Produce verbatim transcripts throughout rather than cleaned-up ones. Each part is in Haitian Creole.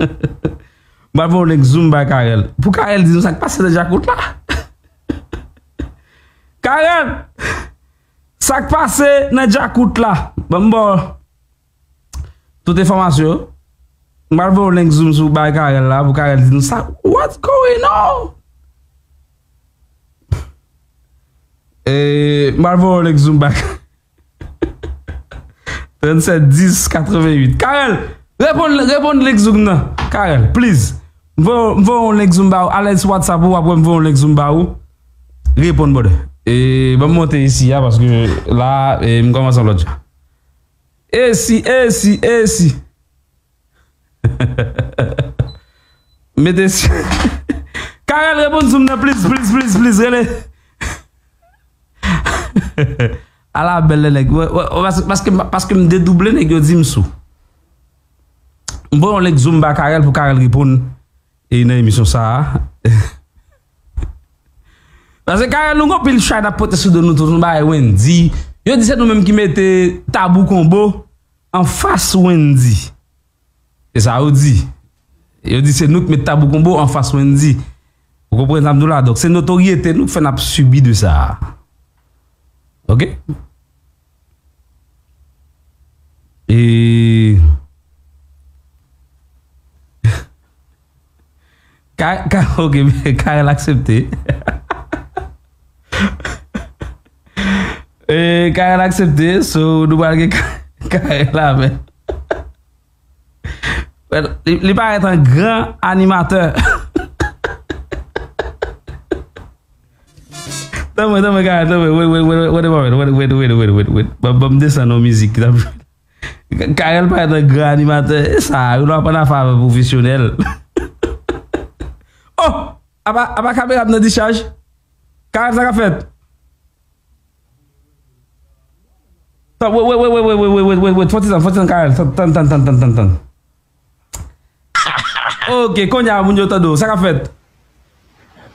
M pral voye yon link Zoom bay Carel. Pou Carel di nou sa k pase nan djakout la. Carel! Sa k pase nan djakout la? Ban m ba w tout enfòmasyon yo. M pral voye yon link Zoom sou bay Carel la pou Carel di nou sa. What's going on? E, m pral voye yon link Zoom bay Trannsenk dis katrevennuit. Carel, reponn, reponn link Zoom nan. Carel, please. M voye, m voye yon link Zoom ba ou. Al sou WhatsApp ou, apre m voye yon link Zoom ba ou. Reponn, brother. E, ban m monte isi a, paske la, e, m kòmanse yon lòt jan. Esi, esi, esi. Mete si. Carel, reponn Zoom nan, please, please, please, please, rele. Ala bèl lè nèg. Wè, wè, wè, paske, paske, paske m dedouble nèg yo di m sou. M voye yon link Zoom ba Carel pou Carel reponn. E nan emisyon sa a. Paske Carel, nou gon pil chay n ap pote sou do nou tout, nou bay Wendy. Yo di se nou menm ki mete Tabou Konbo anfas Wendy. Se sa yo di. Yo di se nou k met Tabou Konbo anfas Wendy. Ou konprann sa m di w la? Donk, se notoryete nou k fè n ap sibi de sa. Oke? E Ka, ka, oke, Carel aksepte. E, Carel aksepte, so nou pral gen Carel la, men. Well, li, li parèt an gran animatè. Tanpri, tanpri, Carel, tanpri. Wait, wait, wait, wait, wait a moment. Wait, wait, wait, wait, wait, wait. Ban, ban m desann yon mizik ki t ap jwe. Carel parèt an gran animatè. E sa, yo dwe aprann afè avè pwofesyonèl. Oh! Apa, apa kamera m nan dischaj? Carel, sa k ap fèt? Tann, wait, wait, wait, wait, wait, wait, wait, wait, wait, fon ti tann, fon ti tann, Carel. Tann, tann, tann, tann, tann, tann, tann. Ok, kounye a, moun yo tande w. Sa k ap fèt?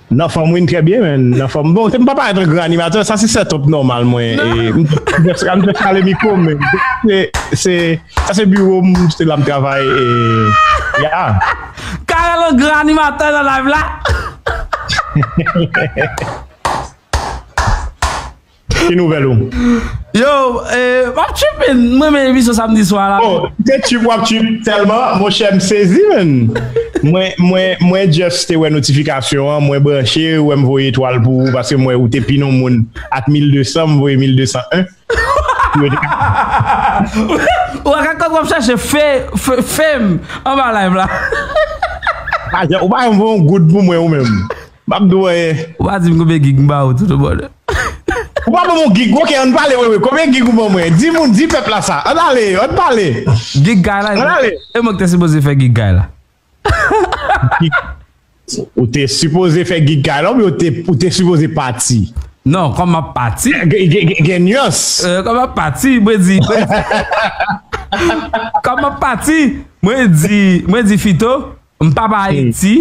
Nan fòm, wi, m trè byen, men. Nan fòm. Bon, m pa parèt an gran animatè, sa se setup nòmal mwen. E, m, m just, m just rale mikwo m, men se, se, sa se biwo m, se la m travay, e, ya. Carel an gran animatè nan live la. Ki nouvèl ou? Yo, eh, m ap trip, man. M renmen emisyon samdi swa la. Oh, te trip, w ap trip tèlman, monchè, m sezi, man. Mwen, mwen, mwen just te wè notifikasyon an, mwen branche, wè m voye etwal pou ou, paske m wè ou te pini yon moun ak mil de san, m voye mil de san en. Ou wè ka kòk w ap chache fe, fe, fame anba live la. Pa jan, ou pa janm voye yon goud pou mwen, ou menm. M ap di w anyen. Ou pa di m konbyen gig m ba ou tou, brother. Ou pa ban m yon gig, ok, ann pale, wi, wi. Konbyen gig ou ban mwen? Di moun, di pèp la sa. Ann ale, ann pale. Gig Guy la, ann ale. E mwen ki te sipoze fè gig Guy la. Ou te sipoze fè gig Guy la, oubyen ou te, ou te sipoze pati? Non, kòm m ap pati. Gen, gen, gen, gen nyans. Eh, kòm m ap pati, mwen di, mwen di, kòm m ap pati, mwen di, mwen di Fito, m p ap Ayiti.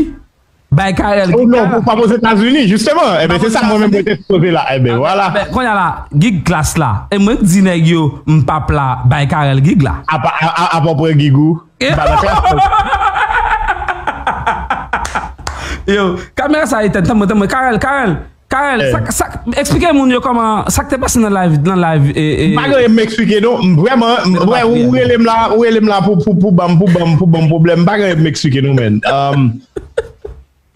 Bay Carel gig la. Oh non, ou p ap Ozetazini, jisteman. Enben, se sa mwen menm mwen te sipoze la. Enben, vwala. Ben, kounye a la, gig Klass la. E mwen k di nèg yo, m p ap la, bay Carel gig la. Apa, a, a, apa w pran gig ou? M pa nan Klass. Yo, kamera sa etèn, tann mwen, tann mwen. Carel, Carel, Carel, sa, sa, eksplike moun yo kòman, sa k te pase nan live, nan live, e, e. M pa gen anyen m eksplike non. M vrèman, m, wè, ou rele m la, ou rele m la pou, pou, pou ban m, pou ban m, pou ban m pwoblèm. M pa gen anyen m eksplike non, man. Um,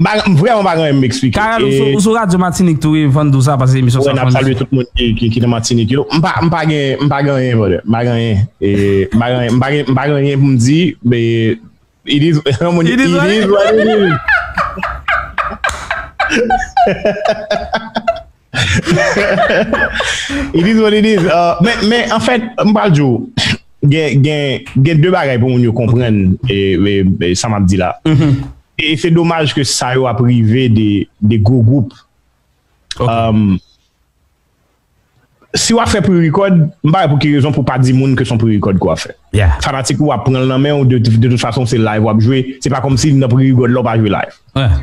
M pa, m vrèman pa gen anyen m eksplike. Carel, ou sou, ou sou radyo Matinik tou, wi, fò n di w sa, paske emisyon sa, n ap salye tout moun ki, ki, ki nan Matinik yo. M pa, m pa gen, m pa gen anyen, brother. M pa gen anyen. E, m pa gen anyen, m pa gen, m pa gen anyen pou m di, men, it is, it is what it is. It is what it is. Uh, men, men, anfèt, m pral di w, gen, gen, gen de bagay pou moun yo konprann, e, e, e, sa m ap di la. E se domaj ke sa yo ap rive de, de gwo gwoup. Ok. Um, si w ap fè pre-record, m pa wè pou ki rezon pou w pa di moun ke se yon pre-record ke w ap fè. Yeah. Fanatik ou ap pran l nan men w, de, de tout fason, se live w ap jwe. Se pa kòmsi nan pre-record la, w pa jwe live. Yeah.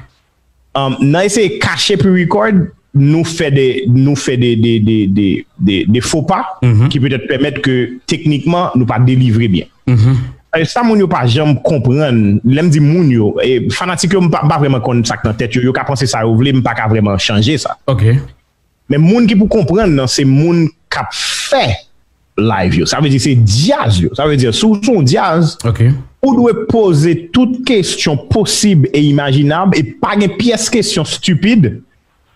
Um, nan eseye kache pre-record, nou fè de, nou fè de, de, de, de, de, de fo pa ki petèt pèmèt ke teknikman nou pa delivre byen. E sa moun yo pa janm konprann, lè m di moun yo, e fanatik yo, m pa, m pa vrèman konn sa k nan tèt yo, yo ka panse sa yo vle, m pa ka vrèman chanje sa. Ok. Men moun ki pou konprann nan, se moun k ap fè live yo. Sa vle di se dyaz yo. Sa vle di si w se yon dyaz, Ok. ou dwe poze tout kesyon posib e imajinab e pa gen pyès kesyon stipid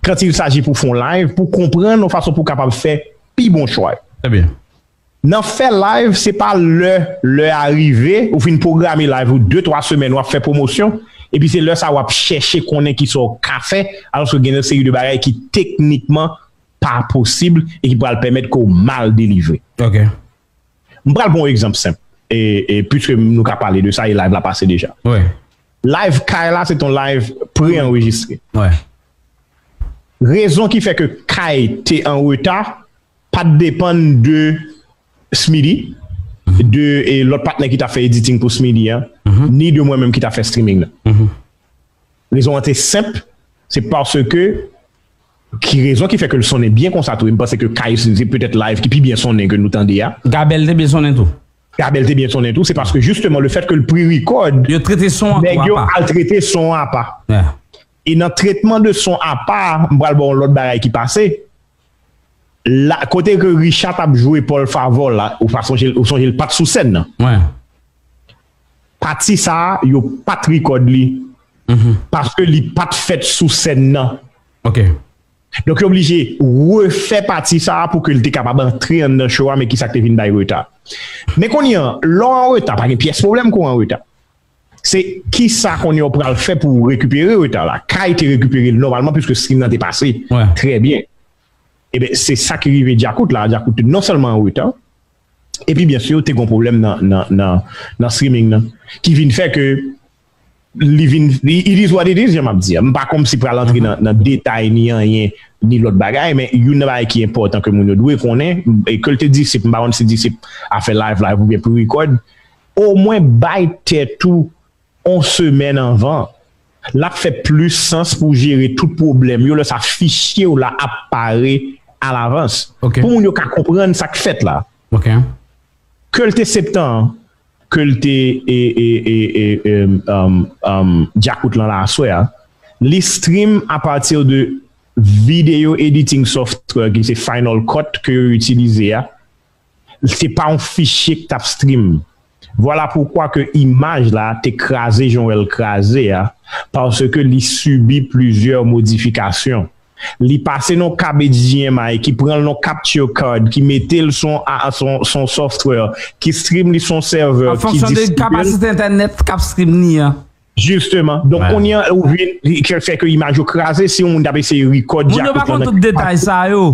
quand il s'agit pou fè yon live, pou konprann yon fason pou kapab fè pi bon chwa. Très bien. Nan fè live, se pa lè lè a rive, ou fin pwograme live ou de twa semèn, w ap fè pwomosyon, epi se lè sa w ap chèche konnen kisa w ka fè, alòske gen yon seri de bagay ki teknikman pa posib e ki pral pèmèt ke w mal delivre. Ok. M pral pran yon egzanp senp, e, e puiske nou ka pale de sa, e live la pase deja. Wi. Live Kay la, se yon live pre-anrejistre. Wi. Rezon ki fè ke Kay te an reta, pa t depann de Smitty, de e, lòt patnè ki t ap fè editing pou Smitty an, ni de mwen menm ki t ap fè streaming nan. Rezon an te senp, se paske ki rezon ki fè ke l sonnen byen konsa tou, e m panse ke Kay se petèt live ki pi byen sonnen ke nou tande a. Gabèl te byen sonnen tou. Gabèl te byen sonnen tou, se paske jisteman le fèt ke l pre-record, Yo trete son an nèg tou yo apa. Al trete son an apa. Yeah. E nan tretman de son apa, m pral ba w yon lòt bagay ki pase. La, kote ke Richard t ap jwe Paul Favor la, ou pa sonje, ou sonje l pa t sou sèn nan. Wi. Pati sa a, yo pa t record li. Paske li pa t fèt sou sèn nan. Ok. Donk, yo oblije refè pati sa a pou ke l te kapab antre anndan show a, men kisa k te vin bay reta. Men kounye a, lè w an reta, pa gen pyès pwoblèm ke w an reta. Se kisa kounye a w pral fè pou w rekipere reta la. Kay te rekipere l nòmalman, piske stream nan te pase Wi. Trè byen. Ebyen, se sa ki rive Djakout la. Djakout te non sèlman an reta, epi byen si, te gen pwoblèm nan, nan, nan, nan streaming nan, ki vin fè ke li vin, it is what it is, jan m ap di a. M pa kòmsi pral antre nan, nan detay ni anyen, ni lòt bagay, men youn nan bagay ki enpòtan ke moun yo dwe konnen, e ke l te disip, m pa konn si disip a fè live, live oubyen pre-record, omwen bay tèt ou yon semèn anvan, l ap fè plis sans pou w jere tout pwoblèm yo lè sa fichye w la ap pare alavans. Ok. Pou moun yo ka konprann sa k fèt la. Ok. Ke l te septan an, ke l te e, e, e, e, e, um, um, Djakout lan la aswè a, li stream apati de video editing software ki se Final Cut ke yo itilize a. Se pa yon fichye k t ap stream. Vwala poukwa ke imaj la te kraze jan w wè l kraze a, paske li sibi plizyè modifikasyon. Li pase nan kab H D M I, ki pran l nan capture card, ki mete l son, a, son, son software, ki stream li son sèvè, An fonksyon de kapasite entènèt k ap stream li an. Jisteman. Donk, kounye a, ou vin, ki fè ke imaj yo kraze, si yon moun t ap eseye record Djakout lan. Moun yo pa konn tout detay sa yo,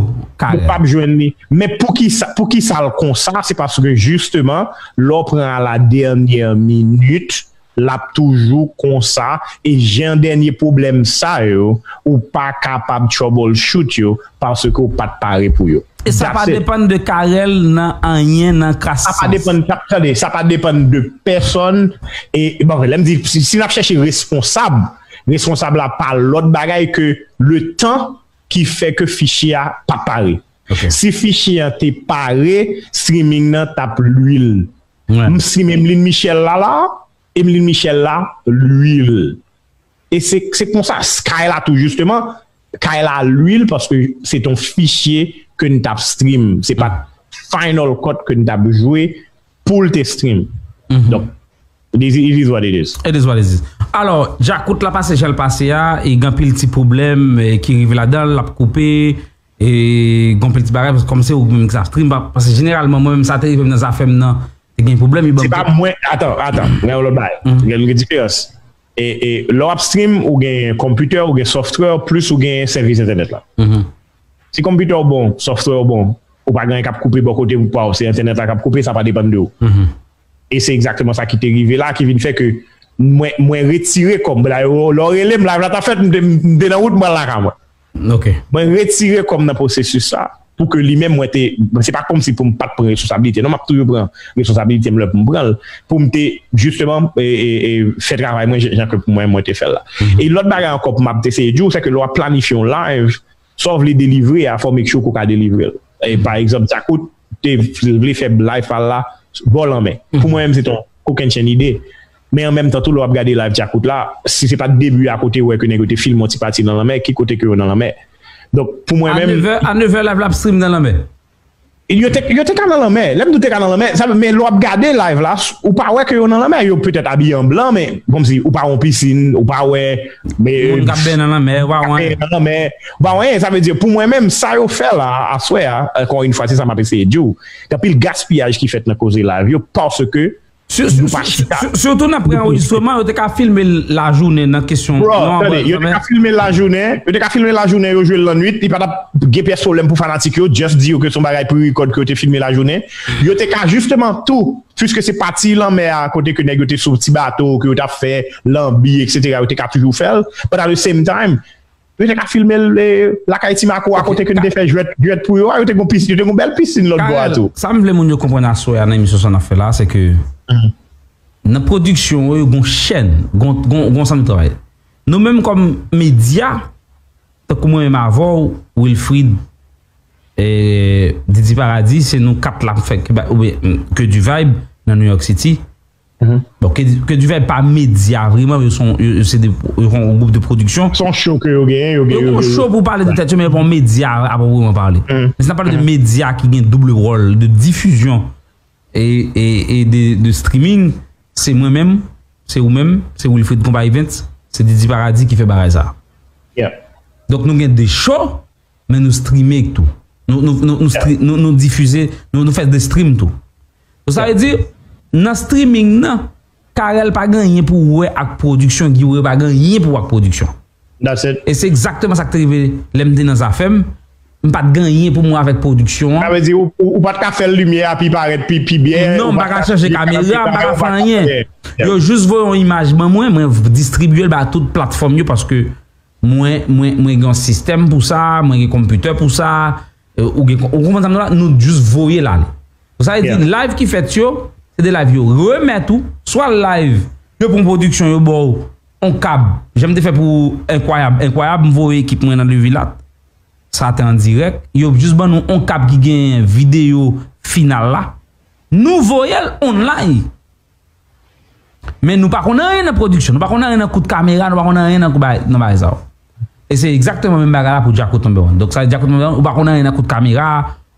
Carel. Yo p ap jwenn li. Men poukisa, poukisa l konsa? Se paske, jisteman, lè w pran a la dènyè minit, l ap toujou konsa, e jan dènye pwoblèm sa yo, ou pa kapab troubleshoot yo, paske w pa t pare pou yo. E sa pa depann de Carel nan anyen nan kras sans. Sa pa depann, tande, sa pa depann de pèsonn. E, bon, lè m di, si, si n ap chèche responsab, responsab la pa lòt bagay ke le tan ki fè ke fichye a pa pare. Si fichye an te pare, streaming nan t ap lwil. M stream Emeline Michel la la, Emeline Michel la lwil. E se, se konsa, Sky la tou jisteman, Sky la lwil paske se t yon fichye ke n t ap stream. Se pa t Final Cut ke n t ap jwe pou l te stream. Donk, it is, it is what it is. It is what it is. Alò, Djakout la pase jan l pase a, e gen anpil ti pwoblèm e, ki rive ladan l, l ap koupe, e gen anpil ti bagay, paske kòm se ou menm ki sa stream, pa- paske jeneralman, mwen menm sa te rive m nan zafè m nan, te gen pwoblèm, li ban m. Se pa mwen, atan, atan, gen yon lòt bagay. Gen yon diferans. E, e lè w ap stream, ou gen konpitè, ou gen software, plis ou gen sèvis entènèt la. Si konpitè w bon, software w bon, ou pa gen anyen k ap koupe bò kote pa w, se entènèt la k ap koupe, sa pa depann de ou. E se egzakteman sa ki te rive la, ki vin fè ke mwen, mwen retire kò m. Lè w rele m, live la t ap fèt, m te, m te nan wout, m pral lakay mwen. Mwen retire kò m nan pwosesis sa, pou ke li menm, mwen te, se pa kòmsi pou m pa t pran responsablite. Non, m ap toujou pran responsablite m lè pou m pran l, pou m te, jisteman, e, e, e, fè travay mwen jan, jan ke pou mwen, mwen te fè l la. E lòt bagay ankò pou m ap te eseye di w, se ke lè w ap planifye yon live, sa w vle delivre a, fò w make sure ke w ka delivre l. E, pa egzanp, Djakout te vle fè live pa l la bò lanmè. Pou mwen menm, se t yon okenn chenn ide. Men an menm tan tou, lè w ap gade live Djakout la, si se pa t debi a kote w wè ke nèg yo te filme yon ti pati nan lanmè, ki kote ke yo nan lanmè? Donk, pou mwen menm, A nevè, a nevè, live la ap stream nan lanmè. Yo te, yo te ka nan lanmè. Lè m di w te ka nan lanmè, sa vle, men lè w ap gade live la, ou pa wè ke yo nan lanmè. Yo petèt abiye an blan, men kòmsi ou pa wè yon pisin, ou pa wè Moun k ap benyen nan lanmè, ou pa wè anyen. Nan lanmè, ou pa wè anyen. Sa vle di, pou mwen menm, sa yo fè la, aswè a, ankò yon fwa, se sa m ap eseye di w. Gen anpil gaspiyaj ki fèt nan koze live yo, paske Sitou nan pre anrejistreman, yo te ka filme l lajounen nan kesyon. Bro, tande, yo te ka filme l lajounen, yo te ka filme l lajounen, yo jwe l lannwit, li pa t ap gen pyès pwoblèm pou fanatik yo, just di yo ke se yon bagay pre-record ke yo te filme lajounen. Yo te ka jisteman tou, piske se pati lanmè a, kote ke nèg yo te sou ti bato, ke yo t ap fè lanbi, et cetera, yo te ka toujou fè l, but at the same time, yo te ka filme l lakay Ti Mako a kote ke n te fè jwèt jwèt pou yo a, yo te gon pisin, yo te gon bèl pisin lòt bò a tou. Sa m vle moun yo konprann aswè a nan emisyon sa n ap fè la, se ke nan pwodiksyon yo, yo gon chèn, gon, gon, gon sanm travay. Nou menm kòm medya, tankou mwen menm avè w, Wilfrid, e, Didi Paradis, se nou kat la k fè, oubyen, ke du vibe nan New York City. Bon, ke, ke du vibe pa medya vreman, yo se yon, yo, yo se de, yo se yon gwoup de pwodiksyon. Se yon show ke yo genyen, yo genyen. Yo gen yon show pou pale de tèt yo, men pa yon medya a pwopreman pale. Men si n ap pale de medya ki gen double wòl de difizyon e, e, e de, de streaming, se mwen menm, se ou menm, se Wilfrid Konpa Events, se Didi Paradis ki fè bagay sa. Donk nou gen de show, men nou streame tou. Nou, nou, nou, nou, stre- nou, nou difize, nou, nou fè de stream tou. Donk sa vle di, nan streaming nan, Carel pa gen anyen pou wè ak pwodiksyon, Guy Wewe pa gen anyen pou wè ak pwodiksyon. That's it. E se egzakteman sa k te rive lè m te nan Zafèm. M pa t gen anyen pou m wè avèk pwodiksyon an. Sa vle di, ou, ou, ou pa t ka fè l limyè a pi parèt pi, pi byen. Non, m pa ka chanje kamera, m pa ka fè anyen. Yo jis voye yon imaj ban mwen, mwen distribye l ba tout platfòm yo paske Mwen, mwen, mwen gen yon sistèm pou sa, mwen gen konpitè pou sa, ou gen, ou konprann sa m di w la, nou jis voye l ale. Sa vle di, live ki fèt yo, se de live yo remèt ou, swa live, yo pran pwodiksyon, yo ba w yon kab, jan m te fè pou Enkwayab, Enkwayab, m voye ekip mwen nan Levilat, sa te an dirèk, yo jis ban nou yon kab ki gen videyo final la, nou voye l online. Men nou pa konn anyen nan pwodiksyon, nou pa konn anyen nan kout kamera, nou pa konn anyen nan kout bagay, nan bagay sa yo. E se egzakteman menm bagay la pou Djakout Number One. Donk sa, Djakout Number One, ou pa konn anyen nan kout kamera,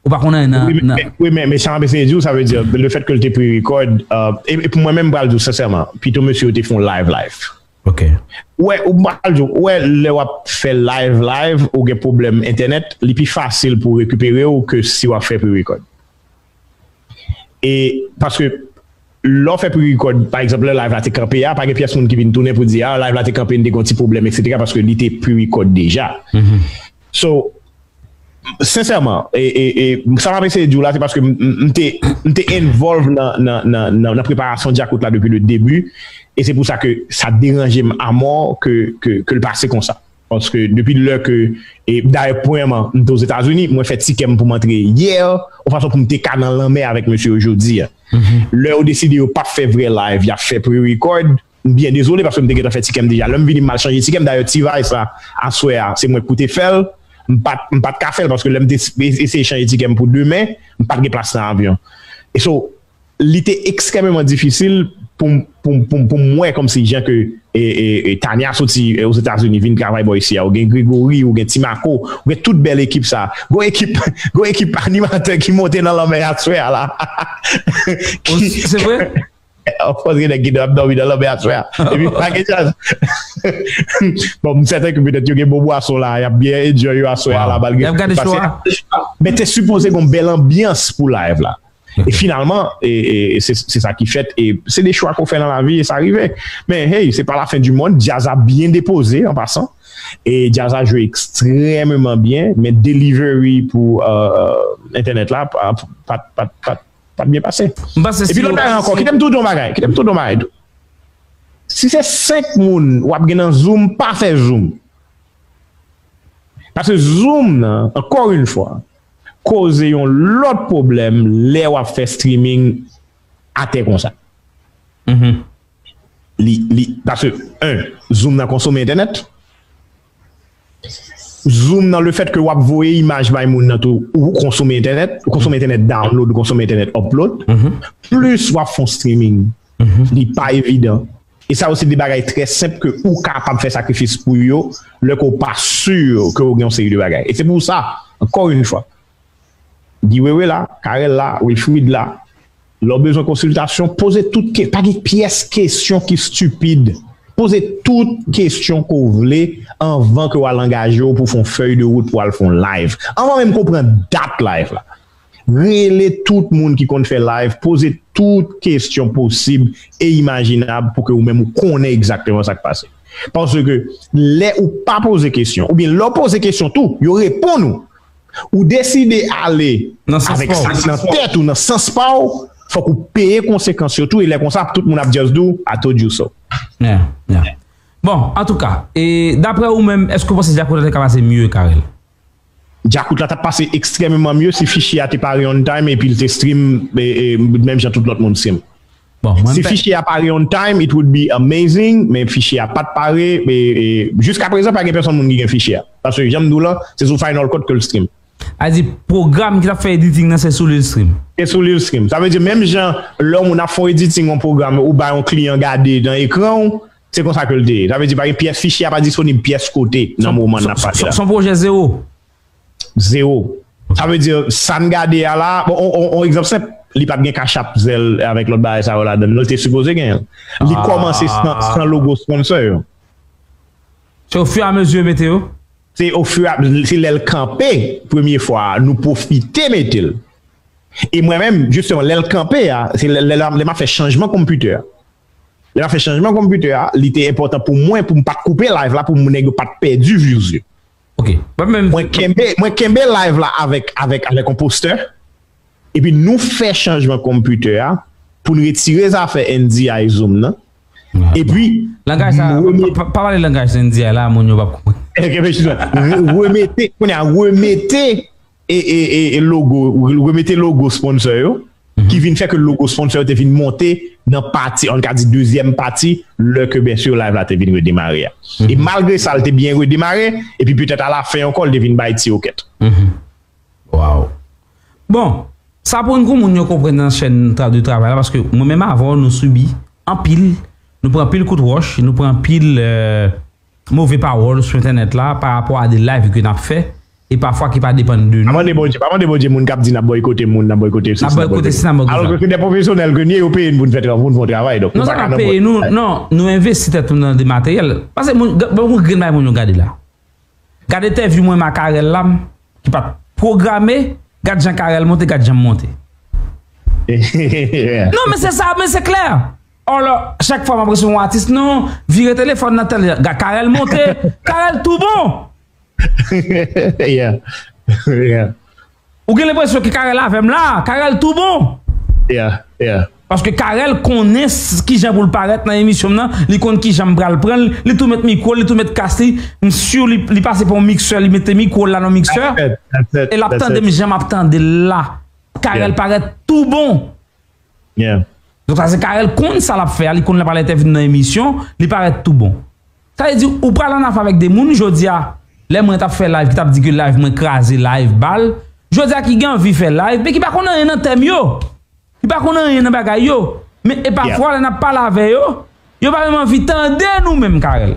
ou pa konn anyen nan. Wi, men, men, wi, men, men sa m ap eseye di w, sa vle di, le fait que l te pre-record, euh, e, e pou mwen menm, m pral di w sensèman, pito mesye yo te fè yon live, live. Ok. Ou wè, ou pral di w, ou wè, lè w ap fè live, live, ou gen pwoblèm entènèt, li pi fasil pou w rekipere w ke si w ap fè pre-record. E paske lè w fè pre-record, pa egzanp, lè live la te kanpe a, pa gen pyès moun ki vin tounen pou di, a, live la te kanpe, n te gen yon ti pwoblèm, et cetera, paske li te pre-record deja. So, sensèman, e, e, e, sa m ap eseye di w la, se paske m, m, m te, m te involve nan, nan, nan, nan, nan preparasyon Djakout la depi le debi, e se pou sa ke sa deranje m amò ke, ke, ke l pase konsa. Paske depi lè ke, e dayè premyèman, m te Ozetazini, mwen fè tikè m pou m antre yè, yon fason pou m te ka nan lanmè avèk mesye yo jodi a. Lè yo deside yo p ap fè vrè live, y ap fè pre-record, m byen dezole paske m te gentan fè tikè m deja. Lè m vini, m al chanje tikè m. Dayè, T-Vice la, aswè a, se mwen k pou te fè l. M pa t, m pa t ka fè l paske lè m te eseye chanje tikè m pou demen, m pa t gen plas nan avyon. E so, li te ekstrèmeman difisil pou m, pou m, pou m, pou m wè kòmsi jan ke, e, e, e Tania soti, e, Ozetazini vin travay bò isi a. Ou gen Gregory, ou gen Ti Mako, ou gen tout bèl ekip sa. Gon ekip, gon ekip animatè ki monte nan lanmè aswè a la. Ki, se vre? Of course, gen nèg ki ap dòmi nan lanmè aswè a. Epi pa gen chans. Bon, m sèten ke petèt yo gen bon bwason la, y ap byen enjoy yo aswè a la, malgre. Y ap gade show a. Men te sipoze gon bèl anbyans pou live la. E finalman, e, e, e se, se sa ki fèt. E se de chwa ke w fè nan lavi, e sa rive. Men hey, se pa la fen di mond. Djaz la byen depoze, an pasan. E djaz la jwe ekstrèmeman byen, men delivery pou, euh, entènèt la pa, pa, pa, pa, pa t byen pase. Epi lòt bagay ankò, kite m tou di w yon bagay, kite m tou di w yon bagay tou. Si se senk moun w ap gen nan Zoom, pa fè Zoom. Paske Zoom nan, ankò yon fwa, koze yon lòt pwoblèm lè w ap fè streaming atè konsa. Li, li, paske, en, Zoom nan konsome entènèt. Zoom nan, le fait que w ap voye imaj bay moun nan tou, ou konsome entènèt, ou konsome entènèt download, ou konsome entènèt upload. Plis w ap fè yon streaming, Li pa evidan. E sa yo se de bagay trè senp ke ou kapab fè sakrifis pou yo lè ke w pa si ke w gen yon seri de bagay. E se pou sa, ankò yon fwa, Guy Wewe la, Carel la, Wilfrid la, lè w bezwen konsiltasyon, poze tout ke, pa gen pyès kesyon ki stipid. Poze tout kesyon ke w vle anvan ke w al angaje w pou w fè yon fèy de wout pou w al fè yon live. Anvan menm ke w pran dat live la. Rele tout moun ki konn fè live, poze tout kesyon posib e imajinab pou ke ou menm ou konnen egzakteman sa k pase. Paske lè ou pa poze kesyon, oubyen lè w poze kesyon tou, yo reponn ou. Ou deside ale avèk sa ki nan tèt ou, nan sans pa w, fòk ou peye konsekans yo tou, e lè konsa, tout moun ap just di w, "I told you so." Yeah, yeah. Bon, antouka, e daprè ou menm, èske w panse Djakout la te ka pase mye Carel? Djakout la t ap pase ekstrèmeman mye si fichye a te pare on time epi l te stream e, e, menm jan tout lòt moun stream. Bon, mwen Si fichye a pare on time, it would be amazing, men fichye a pa t pare, e, e, jiska prezan pa gen pèsonn moun ki gen fichye a. Paske jan m di w la, se sou Final Cut ke l stream. A di, pwogram ki t ap fè editing nan se sou li l stream. Se sou li l stream. Sa vle di, menm jan lè yon moun ap fè yon editing yon pwogram, ou bay yon kliyan gade nan ekran w, se konsa ke l te ye. Sa vle di, pa gen pyès, fichye a pa disponib pyès kote nan moman n ap pale la. Se yon pwojè zewo. Zewo. Sa vle di, sa n gade a la, bon, on, on, on egzanp senp, li pa t gen Cash App, Zelle avèk lòt bagay sa yo ladan l, li te sipoze genyen l. Li kòmanse san, san logo sponsor yo. Se ofiramezi yo mete yo? Se ofira, se lè l kanpe, premye fwa a, nou pwofite mete l. E mwen menm, jisteman, lè l kanpe a, se lè, lè, lè m ap fè chanjman konpitè a. Lè m ap fè chanjman konpitè a, li te enpòtan pou mwen, pou m pa t koupe live la, pou moun nèg yo pa t pèdi views yo. Ok. Mwen menm. Mwen kenbe, mwen kenbe live la avèk, avèk, avèk yon postè. Epi nou fè chanjman konpitè a pou n retire zafè N D I Zoom nan. Epi. Langaj sa, pa, pa pale langaj N D I la, moun yo p ap konprann. Remete, kounye a, remete e, e, e, e logo, remete logo sponsor yo, ki vin fè ke logo sponsor yo te vin monte nan pati, an ka di dezyèm pati, lè ke bensir live la te vin redemare a. E malgre sa, l te byen redemare, epi petèt alafen ankò, l te vin bay ti okèt. Wow. Bon, sa pou n kou moun yo konprann nan chèn tra- de travay la, paske mwen menm avè w, nou sibi anpil, nou pran anpil kout wòch, nou pran anpil, euh, move pawòl sou entènèt la pa rapò a de live ke n ap fè e pafwa ki pa depann de nou. Pa mande Bondye, pa mande Bondye moun k ap di n ap bòykote moun, n ap bòykote sesi, n ap bòykote sela. Alòske se de pwofesyonèl ke n ye, yo peye n pou n fè tra- pou n fè yon travay. Donk, nou pa ka nan peye nou, non, nou envesti tèt nou nan de materyèl. Paske moun, bon, moun grenn bagay moun yo gade la. Gade entèvyou mwen ak Carel la, ki pa t pwograme, gad jan Carel monte, gad jan m monte. Non, men se sa, men se klè. Alò, chak fwa m ap resevwa yon atis, non, vire telefòn nan tèl, gad Carel monte, Carel tou bon. Yeah. Yeah. Ou gen lenpresyon ke Carel avè m la, Carel tou bon. Yeah, yeah. Paske Carel konnen s- kijan pou l parèt nan emisyon m nan, li konn kijan m pral pran l, li tou met mikwo l, li tou met kas li, m si li, li pase pa yon miksè, li mete mikwo l la nan miksè, e l ap tande m jan m ap tande l la. Carel parèt tou bon. Donk sa se Carel konn sa l ap fè a, li konn l ap al entèvni nan emisyon, li parèt tou bon. Sa vle di, ou pral annafè avèk de moun, jodi a, lè mwen t ap fè live, ki t ap di ke live mwen kraze, live bal, jodi a ki gen anvi fè live, men ki pa konn anyen nan tèm yo, ki pa konn anyen nan bagay yo, men e pafwa lè n ap pale avè yo, yo pa menm anvi tande nou menm, Carel.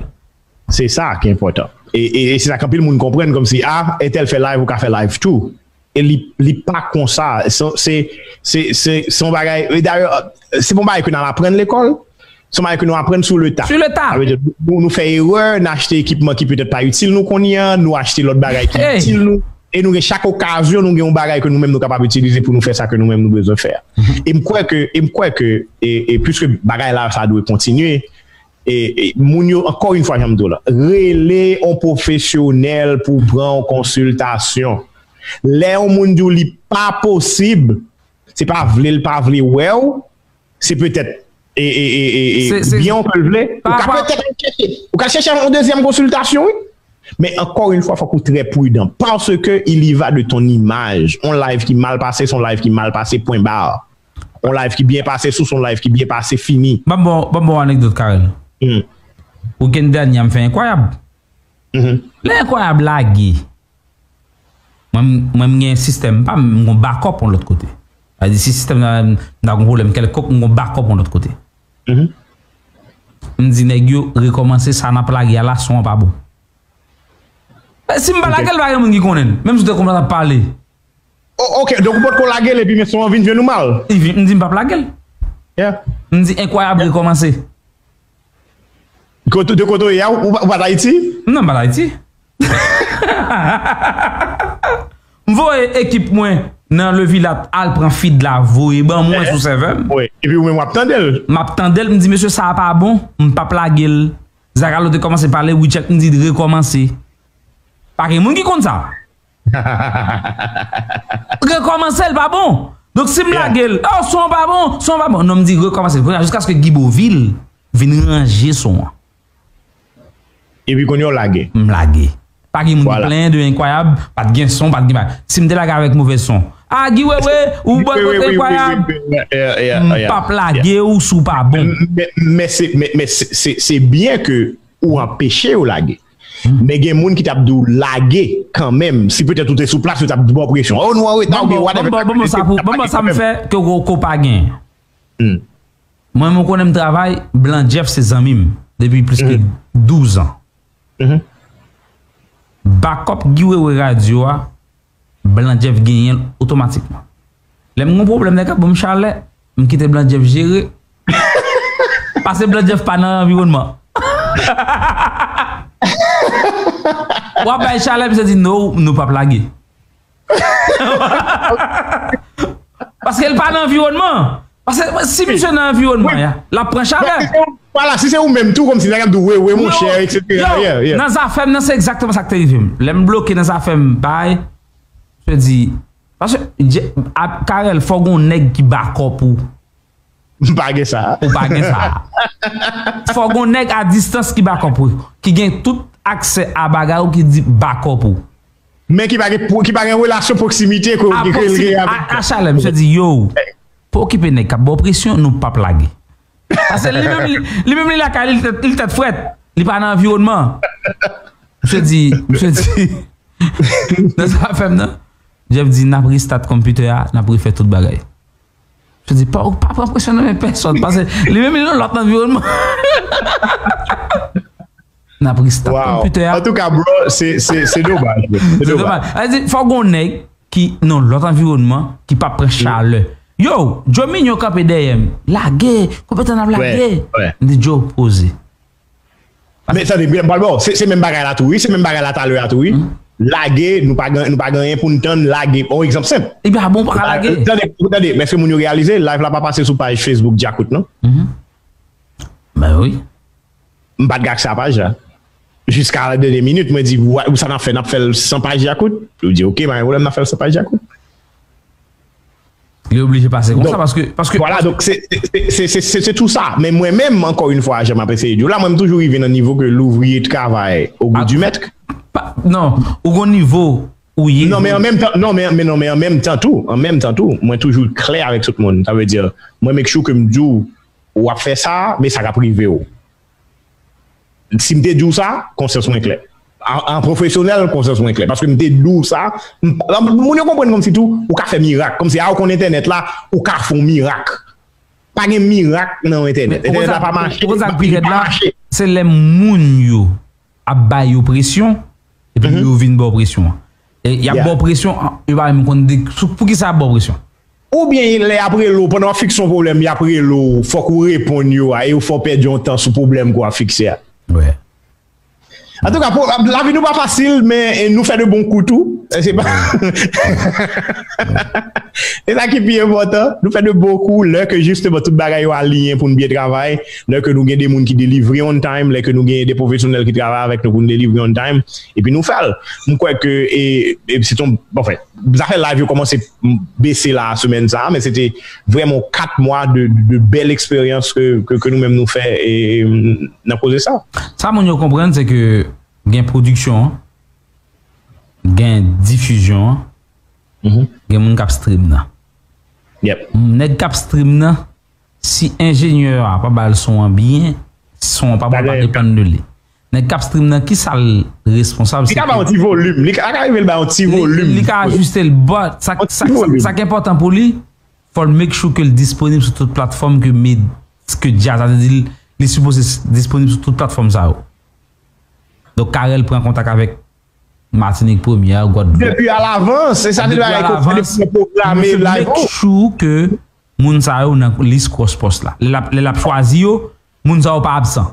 Se sa ki enpòtan. E, e, e se sa ke anpil moun konprann, kòmsi, a, entèl fè live, ou ka fè live tou. E li, li pa konsa. Se, se, se, se, se yon bagay, e dayè, se pa yon bagay ke n al aprann lekòl. Se yon bagay ke nou aprann sou le ta. Sou le ta. Sa vle di, nou, nou fè erè, n achte ekipman ki petèt pa itil nou kounye a, nou achte lòt bagay ki itil nou. E nou gen chak okazyon, nou gen yon bagay ke nou menm nou kapab itilize pou nou fè sa ke nou menm nou bezwen fè a. E m kwè ke, e m kwè ke, e, e piske bagay la sa dwe kontinye, e, e moun yo, ankò yon fwa, jan m di w la, rele yon pwofesyonèl pou pran yon konsiltasyon. Lè yon moun di w li pa posib, se pa vle l pa vle wè w, se petèt, e, e, e, e, e, byen w ke l vle. Ou ka petèt al chèche, ou ka chèche yon dezyèm konsiltasyon, wi. Men ankò yon fwa, fòk ou trè pridan, paske il y va de ton imaj. On live ki mal pase, se yon live ki mal pase, pwen ba. On live ki byen pase, se yon live ki byen pase, fini. Ban m ba w, ban m ba w anekdot, Carel. Weekend dènye a, m fè enkwayab. Lè enkwayab lage, mwen, mwen, m gen sistèm pa m, m gon backup yon lòt kote. Sa vle di, si sistèm nan, m ta gon pwoblèm kèlkonk, m gon backup yon lòt kote. Mhm. M di nèg yo rekòmanse sa n ap lage a la, son an pa bon. E, si m pa lage l, pa gen moun ki konnen l. Menm si w te kòmanse ap pale. Oh, ok, donk ou potko lage l epi men son an vin jwenn ou mal. M di m p ap lage l. Yeah. M di Enkwayab rekòmanse. Kote, de kote w ye a, ou, ou pa t Ayiti? Non, m pa t Ayiti. M voye ekip mwen nan Levilat al pran feed la, voye ban mwen sou sèvè m. Wi, epi ou menm w ap tande l. M ap tande l, m di, "Mesye, sa a pa bon, m p ap lage l." Zagalo te kòmanse pale, Wichèk, m di, "Rekòmanse." Pa gen moun ki konn sa. Rekòmanse l pa bon. Donk, si m lage l, "Oh, son an pa bon, son an pa bon." Non, m di, "Rekòmanse l." Kounye a, jiskaske Guy Beauvil vin ranje son an. Epi kounye a w lage. M lage. Pa gen moun ki plenyen de Enkwayab, pa t gen son, pa t gen bagay. Si m te lage avèk movèz son, "Ah, Guy Wewe, ou bòykote Enkwayab." M p ap lage w si w pa bon. Men, men se, men, men se, se, se byen ke ou anpeche yo lage. Men gen moun ki t ap di w lage kanmenm. Si petèt ou te sou plas, yo t ap ba w presyon. "Oh, nou an reta, oubyen whatever." Ban m ba w sa pou, ban m ba w sa m fè ke w, ke w pa gen. Mwen, mwen konnen m travay, Blan Jeff se zanmi m depi plis ke douz an. Bakòp Guy Wewe radyo a, Blan Jeff genyen l otomatikman. Lè m gen yon pwoblèm, nèg ap ban m chalè, m kite Blan Jeff jere. Paske Blan Jeff pa nan anviwònman. W ap bay chalè, misye di, "No, nou p ap lage." Paske l pa nan anviwònman. Paske si misye nan anviwònman an, l ap pran chalè. Vwala, si se ou menm tou, kòmsi nèg ap di w, "Wi, wi, monchè, et cetera." Yo, nan zafè m nan, se egzakteman sa k te rive m. Lè m bloke nan zafè m, bay, misye di, paske, Karèl, fò gon nèg ki bakòp ou. M pa gen sa. Ou pa gen sa. Fò gon nèg a distans ki bakòp ou, ki gen tout aksè a bagay ou, ki di bakòp ou. Men ki pa gen, ki pa gen relasyon pwoksimite ke w gen avèk. A chalè, misye di, "Yo, pa okipe nèg k ap ba w presyon, nou p ap lage." Paske li menm, li, li menm li lakay li, li tèt, li tèt frèt. Li pa nan anviwònman. Misye di, misye di, nan zafè m nan, Jeff di, "N ap restart computer a, n ap refè tout bagay." Misye di, "Pa, pa pran presyon nan men pèsòn." Paske li menm li nan lòt anviwònman. N ap restart computer a. Antouka, bro, se, se, se domaj, bro. Se domaj. Sa di, fò gon nèg ki nan lòt anviwònman, ki p ap pran chalè. Yo, Joe Mignon kanpe dèyè m. "Lage, konpetan n ap lage." M di, "Joe, poze." Men, tande, m pral ba w, se, se menm bagay la tou, wi, se menm bagay la talè a tou, wi. Lage, nou pa gen, nou pa gen anyen pou n tann, lage. On egzanp senp. Epi a bon, pa ka lage. Tande, tande, men èske moun yo reyalize, live la pa pase sou paj Facebook Djakout, non? Ben wi. M pa t gen aksè a paj la. Jiska la dènye minit, mwen di, "Wa-, sa n ap fè, n ap fè l san paj Djakout?" Yo di, "Ok, pa gen pwoblèm, n ap fè l san paj Djakout." Li oblije pase konsa, paske, paske, vwala, donk se, se, se, se, se, se tou sa. Men mwen menm, ankò yon fwa, jan m ap eseye di w la, mwen m toujou rive nan nivo ke louvriye travay au goût du maître. Non, ou gon nivo ou ye. Non, men an menm tan, non, men, men non, men an menm tan tou, an menm tan tou, mwen toujou klè avèk tout moun. Sa vle di, mwen make sure ke m di w, w ap fè sa, men sa k ap rive w. Si m te di w sa, konsyans mwen klè. An, an pwofesyonèl, konsyans mwen klè. Paske m te di w sa, m, moun yo konprann kòmsi tou, ou ka fè mirak. Kòmsi, a, ou konn entènèt la, ou ka fè yon mirak. Pa gen mirak nan entènèt. Entènèt la pa mache, li pa mache. Se lè moun yo ap ba yo presyon, epi yo vin ba w presyon an. E y ap ba w presyon, yo pa menm konn de, sou, poukisa y ap ba w presyon. Oubyen lè y ap rele w, pandan w ap fikse yon pwoblèm, y ap rele w, fòk ou reponn yo a, e yo fè w pèdi yon tan sou pwoblèm ke w ap fikse a. Antouka, lavi nou pa fasil, men, e, nou fè de bon kou tou. E se pa. E sa ki pi enpòtan, nou fè de bon kou, lè ke jisteman tout bagay yo aliyen pou n byen travay, lè ke nou gen de moun ki delivre on time, lè ke nou gen de pwofesyonèl ki travay avèk nou pou n delivre on time, epi nou fè l. M kwè ke, e, e se ton, anfen, zafè live yo kòmanse bese la semèn sa a, men se te vrèman kat mwa de, de bèl eksperyans ke, ke, ke nou menm nou fè, e, nan koze sa. Sa moun yo konprann, se ke gen pwodiksyon an, gen difizyon an, gen moun k ap stream nan. Nèg k ap stream nan, si enjenyè a pa ba l son an byen, son an pa bon, pa depann de li. Nèg k ap stream nan, kisa l responsab? Li ka ba yon ti volim, li ka, ka rive l ba yon ti volim. Li, li ka ajiste l, but sa, sa, sa k enpòtan pou li, fò l make sure ke l disponib sou tout platfòm ke med-, ke djaz la te di l, li sipoze s- disponib sou tout platfòm sa yo. Donk, Carel pran kontak avèk Matinik Premyè, Gwadloup. Depi alavans, e sa te Depi bagay ke alavans, depi pwograme pou misye live make ou. Sure ke moun sa yo nan lis cross post la. Lè l ap, lè l ap chwazi yo, moun sa yo pa absan.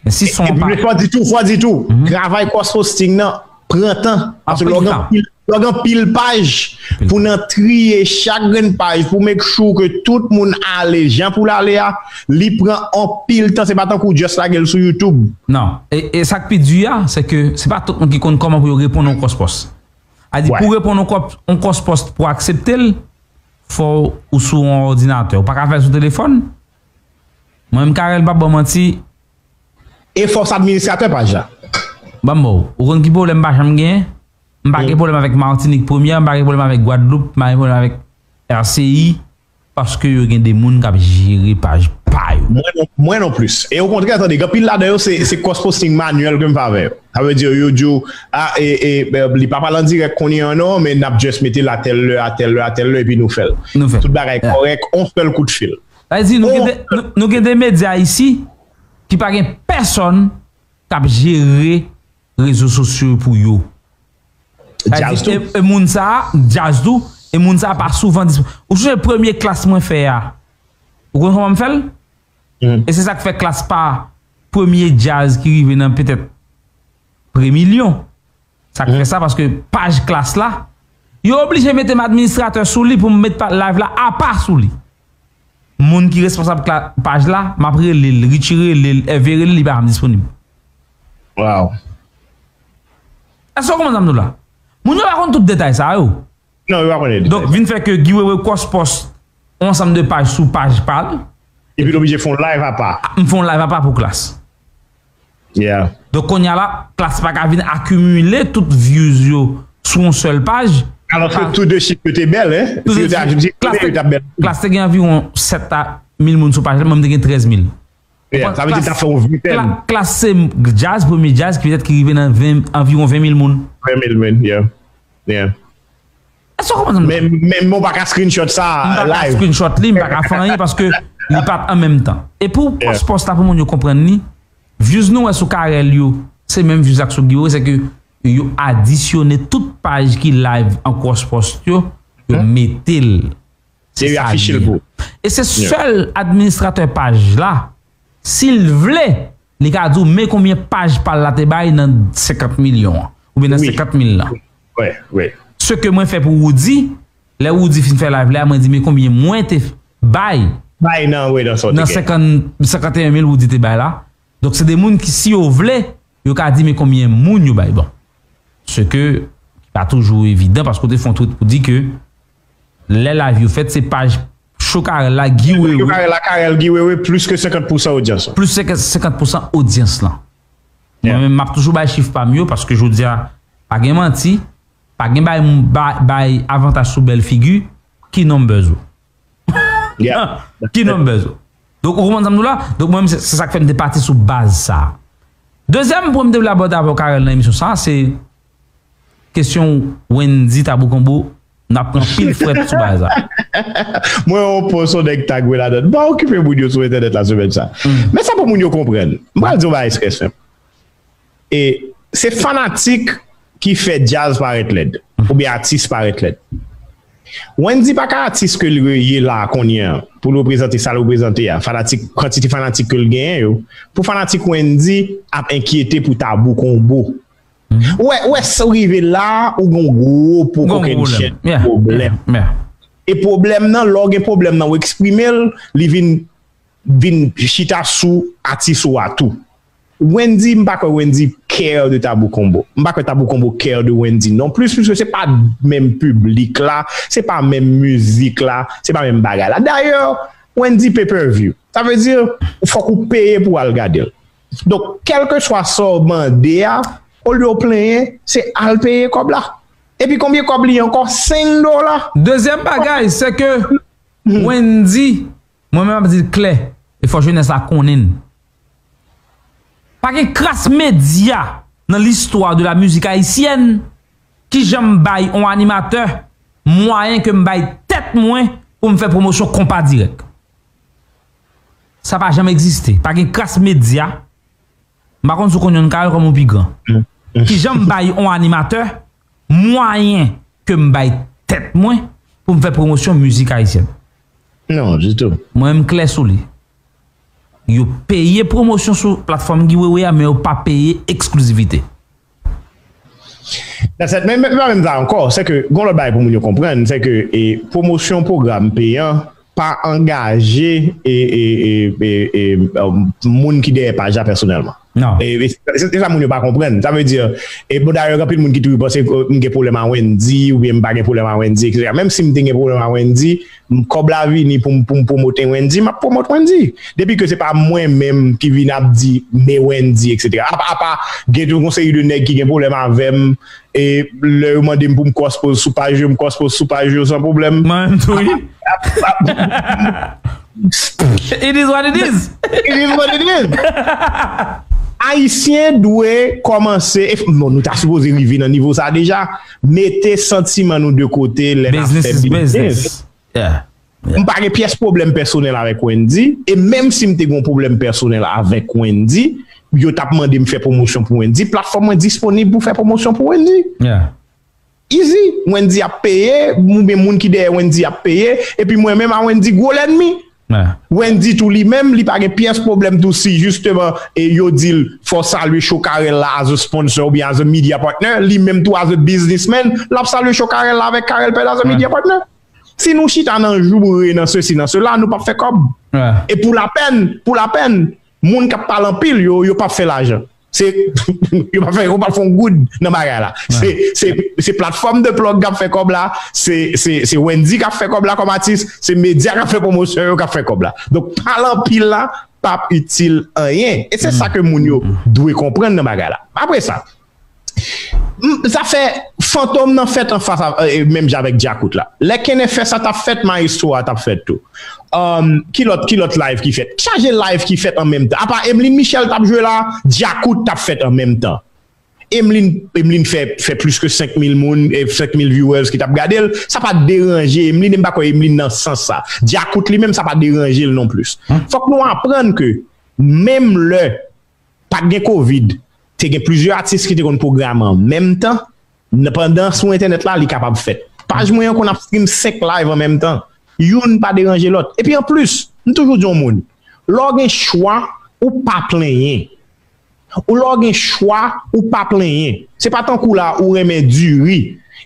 Men si son Epi pa fò di tou, fò di tou, travay cross posting nan pran tan. Paske lè w gen anpil, lè w gen anpil paj pou nan triye chak grenn paj pou make sure ke tout moun ale jan pou l ale a, li pran anpil tan. Se pa tankou w just lage l sou YouTube. Non. E, e sa k pi di a, se ke se pa tout moun ki konn kòman pou yo reponn yon cross post. A di, pou reponn yon cross, yon cross post pou aksepte l, fò ou sou yon òdinatè. Ou pa ka fè l sou telefòn. Mwen menm Carel, m p ap ba w manti. E fò w se administratè paj la. Ban m ba w. Ou konn ki pwoblèm m pa janm genyen? M pa gen pwoblèm avèk Matinik Premyè, m pa gen pwoblèm avèk Gwadloup, m pa gen pwoblèm avèk R C I, paske yo gen de moun k ap jere paj pa yo. Mwen non, mwen non plis. E okontrè, tande, gen anpil ladan yo, se, se cross posting manyèl ke m fè avè yo. Sa vle di, yo di w, a, e, e, e, li pa pale an dirèk kounye an non, men n ap just mete l a tèl lè, a tèl lè, a tèl lè, epi nou fè l. Nou fè l. Tout bagay kòrèk, on sèl kout fil. Sa vle di, nou gen de, nou, nou gen de medya isi ki pa gen pèsonn k ap jere rezo sosyo yo pou yo. Sa vle di, e, e moun sa a, djaz tou, e moun sa a pa souvan dispo. Ou sonje premye klas mwen fè a? Ou konn kòman m fè l? E se sa k fè klas pa premye djaz ki rive nan petèt pre milyon. Sa k fè sa, paske paj klas la, yo oblije mete m administratè sou li pou m met pa- live la apa sou li. Moun ki responsab kla- paj la, m ap rele l, Richie rele l, Hervé rele l, li pa janm disponib. Wow. Èske w konprann sa m di w la? Moun yo pa konn tout detay sa yo. Non, yo pa konnen detay. Donk, vin fè ke Guy Wewe cross post yon ansanm de paj sou paj pa l. Epi l oblije fè yon live apa. M fè yon live apa pou klas. Yeah. Donk, kounye a la, klas pa ka vin akimile tout views yo sou yon sèl paj. Alòske tou de chif yo te bèl, hein? Si yo te ajoute, yo t ap bèl. Klas te gen anviwon sèt a mil moun sou paj la, mwen m te gen trèz mil. Yeah, sa vle di ta fè yon ventèn. Kla- klas se djaz, premye djaz ki petèt ki rive nan ven, anviwon ven mil moun. Ven mil moun, yeah. Yeah. Èske w konprann sa m di? Men, men, men w pa ka screenshot sa live. M pa ka screenshot li, m pa ka fè anyen paske li pa t an menm tan. E pou cross post la, pou moun yo konprann li, views nou wè sou Carel yo, se menm views la k sou Guy Wewe, se ke yo adisyone tout paj ki live an cross post yo, yo mete l. Se sa li ye. E se sèl administratè paj la, si l vle, li ka di w men konbyen paj pa l la te bay nan senkant milyon an, oubyen nan senkant mil lan. Se ke mwen fè pou Roody, lè Roody fin fè live la, mwen di men konbyen mwen te bay nan senkant, senkant e en mil Roody te bay la. Donk se de moun ki, si yo vle, yo ka di men konbyen moun yo bay. Bon. Se ke pa toujou evidan paske w te fè yon tweet pou di ke lè live yo fèt, se paj Show Carel la, Guy Wewe. Show Carel la, Carel Guy Wewe, plis ke senkant pousan odyans lan. Plis ke senkant pousan odyans lan. Mwen menm, m ap toujou bay chif pa m yo paske jodi a, pa gen manti, pa gen bay, bay, bay avantaj sou bèl figi, ki numbers ou? Ki numbers ou? Donk, ou konprann sa m di w la? Donk, mwen menm, se, se sa k fè m te pati sou baz sa. Dezyèm pwen m te vle abòde avè w, Carel, nan emisyon sa, se kesyon Wendy Tabou Konbo, n ap pran pil frèt sou bagay sa. Mwen wè yon post yon nèg tag mwen ladan. M pa okipe moun yo sou entènèt la semèn sa. Men sa pou moun yo konprann. M pral di yon bagay trè senp. E se fanatik ki fè djaz parèt lèd, oubyen atis parèt lèd. Wendy pa ka atis ke l ye la kounye a, pou l reprezante sa l reprezante a. Fanatik, kantite fanatik ke l genyen yo, pou fanatik Wendy ap enkyete pou Tabou Konbo. Ou wè, ou wè, si w rive la, ou gen yon gwo po kokennchenn pwoblèm. E pwoblèm nan, lè w gen pwoblèm nan, ou eksprime l, li vin, vin chita sou atis ou a tou. Wendy, m pa kwè Wendy care de Tabou Konbo. M pa kwè Tabou Konbo care de Wendy non plis, piske se pa menm piblik la, se pa menm mizik la, se pa menm bagay la. Dayè, Wendy pay per view. Sa vle di, fòk ou peye pou w al gade l. Donk, kèlkeswa sa w mande a, olye w plenyen, se al peye kòb la. Epi konbyen kòb li ye ankò? Senk dola. Dezyèm bagay, se ke Wendy, mwen menm ap di l klè, e fò jenès la konnen l. Pa gen kras medya nan listwa de la mizik ayisyèn ki janm bay yon animatè mwayen ke m bay tèt mwen pou m fè pwomosyon konpa dirèk. Sa pa janm egziste. Pa gen kras medya. M pa konn si w konn yonn kare kòm ou pi gran. Kijan m bay yon animatè mwayen ke m bay tèt mwen pou m fè pwomosyon mizik ayisyèn? Non, ditou. Mwen menm m klè sou li. Yo peye pwomosyon sou platfòm Guy Wewe a, men yo pa peye eksklizivite. That's it. Men, men, men pa menm sa ankò, se ke gon lòt bagay pou moun yo konprann, se ke e, pwomosyon pwogram peyan pa angaje e, e, e, e, e, um, moun ki dèyè paj la pèsonèlman. Non. E, e, se se sa moun yo pa konprann. Sa vle di, e bon, dayè, anpil moun ki toujou panse ke m gen pwoblèm a Wendy, oubyen m pa gen pwoblèm a Wendy, etsetera. Menm si m te gen pwoblèm a Wendy, m, kòb la vini pou m, pou m pwomote Wendy, m ap pwomote Wendy. Depi ke se pa mwen menm ki vin ap di, men Wendy, etsetera. Apa, apa, gen tou yon seri de nèg ki gen pwoblèm avè m, e lè yo mande m pou m cross post sou paj yo, m cross post sou paj yo san pwoblèm. Mwen menm tou, wi. It is what it is. It is what it is. Ayisyen dwe kòmanse, e, bon, nou ta sipoze rive nan nivo sa deja, mete santiman nou de kote lè n ap fè biznis. Business is business. Yeah. M pa gen pyès pwoblèm pèsonèl avèk Wendy, e menm si m te gen yon pwoblèm pèsonèl avèk Wendy, yo t ap mande m fè pwomosyon pou Wendy, platfòm mwen disponib pou fè pwomosyon pou Wendy. Yeah. Easy. Wendy ap peye, oubyen moun ki dèyè Wendy ap peye, epi mwen menm a Wendy gwo lènmi. Yeah. Wendy tou li menm, li pa gen pyès pwoblèm tou si jisteman e yo di l fò w salye show Carel la as a sponsor oubyen as a media partner, li menm tou as a businessman, l ap salye show Carel la avèk Carel Pèd as a media partner. Si nou chita nan joure, nan sesi, nan sela, nou p ap fè kòb. Yeah. E pou lapèn, pou lapèn, moun k ap pale anpil, yo, yo p ap fè lajan. Se, yo p ap fè, yo p ap fè yon goud nan bagay la. Se, se, se platfòm de plug k ap fè kòb la, se, se, se Wendy k ap fè kòb la kòm atis, se medya k ap fè pwomosyon yo k ap fè kòb la. Donk, pale anpil la p ap itil anyen. E se sa ke moun yo dwe konprann nan bagay la. Apre sa, m, zafè fantom nan fèt anfas a, e, menm jan avèk Djakout la. Lè Kenèfès la t ap fèt, Maestro a t ap fèt tou. Um, ki lòt, ki lòt live ki fèt? Chaje live ki fèt an menm tan. Apa Emeline Michel t ap jwe la, Djakout t ap fèt an menm tan. Emeline, Emeline fè, fè plis ke senk mil moun, e senk mil viewers ki t ap gade l. Sa pa t deranje Emeline, e m pa kwè Emeline nan sans sa. Djakout li menm, sa pa deranje l non plis. Fòk nou aprann ke menm lè pa t gen kovid, te gen plizyè atis ki te konn pwograme an menm tan, nan, pandan sou entènèt la, li kapab fèt. Paj mwen an konn ap stream senk live an menm tan. Youn pa deranje lòt. Epi anplis, m toujou di yon moun, lè w gen chwa, ou pa plenyen. Ou lè w gen chwa, ou pa plenyen. Se pa tankou la ou renmen diri,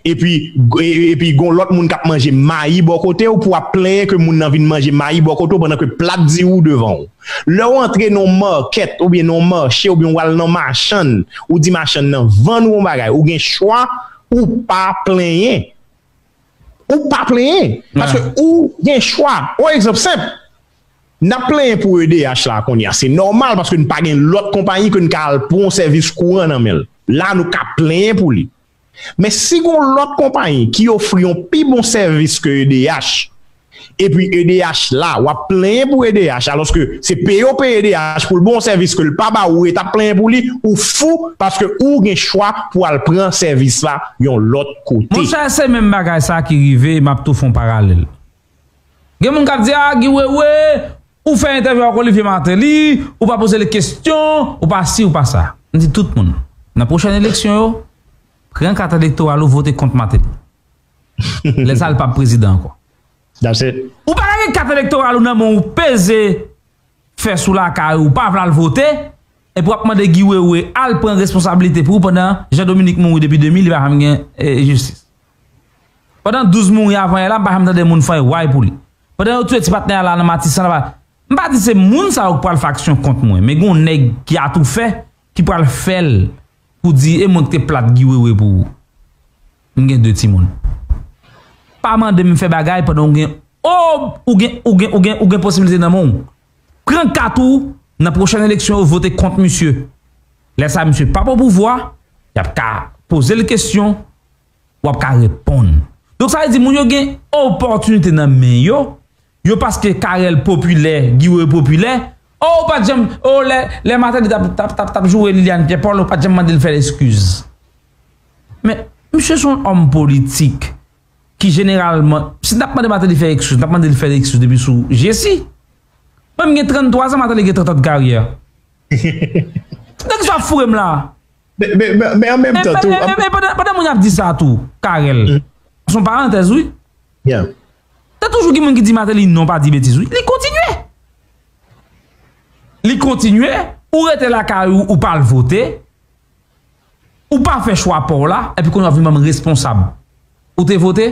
epi, e- epi gon lòt moun k ap manje mayi bò kote w pou w ap plenyen ke moun nan vin manje mayi bò kote w pandan ke plat diri w devan w. Lè w antre nan yon makèt oubyen nan yon mache oubyen w al nan machann, ou di machann nan vann ou yon bagay, ou gen chwa, ou pa plenyen. Ou pa plenyen. Paske ou gen chwa. Yon egzanp senp. N ap plenyen pou E D H la kounye a. Se nòmal paske n pa gen lòt konpayi ke n ka al pran yon sèvis kouran nan men l. La, nou ka plenyen pou li. Men si gon lòt konpayi ki ofri yon pi bon sèvis ke E D H, epi E D H la, w ap plenyen pou E D H, alòske se peye w peye E D H pou l ba w yon sèvis ke l pa ba ou, e t ap plenyen pou li, ou fou, paske ou gen chwa pou al pran sèvis la yon lòt kote. Monchè, se menm bagay sa ki rive, m ap tou fè yon paralèl. Gen moun k ap di, a, Guy Wewe, ou fè entèvyou ak Olivier Martelly, ou pa poze l kesyon, ou pa si, ou pa sa. M di tout moun, nan pwochèn eleksyon yo, pran kat elektoral ou, vote kont Martelly. Lè sa, l p ap prezidan ankò. That's it. Ou pa ka gen kat elektoral ou nan men w, ou peze fè sou lakay ou, ou pa vle al vote, epi w ap mande Guy Wewe al pran responsablite pou ou pandan Jean Dominique mouri depi de mil, li pa janm gen, eh, jistis. Pandan douz mouri avan yè la, m pa janm tande moun fè way pou li. Pandan yo tiye ti patnè a la nan Matisan la, m pa di se moun sa yo k pral fè aksyon kont mwen, men gen yon nèg ki atoufè, ki pral fè l pou di, e mwen ki te plat Guy Wewe pou ou. M gen de timoun. Pa mande m fè bagay pandan ou gen, o, ou gen, ou gen, ou gen, ou gen posiblite nan men w. Pran kat ou, nan pwochèn eleksyon yo, vote kont misye. Lè sa, misye p ap o pouvwa, y ap ka poze l kesyon, w ap ka reponn. Donk, sa vle di moun yo gen opòtinite nan men yo, yo paske Carel popilè, Guy Wewe popilè. O, ou pa t janm, o, lè, lè Martelly t ap, t ap, t ap, t ap joure Liliane Pierre Paul, ou pa t janm mande l fè l eskiz. Men, misye se yon òm politik ki jeneralman, si n t ap mande Martelly fè eskiz, n t ap mande l fè l eskiz depi sou Jesi. Mwen, m gen tranntwa zan, Martelly gen trant an de karyè. Nèg sa ap foure m la. Men an menm tan tou. E pandan moun ap di sa tou, Carel, se yon parantèz, wi. Te toujou gen moun ki di Martelly non, pa di betiz, wi. Li kontinye. Li kontinye, ou rete lakay ou, ou pa al vote, ou pa fè chwa pa w la, epi kounye a w vin ban m responsab. Ou te vote?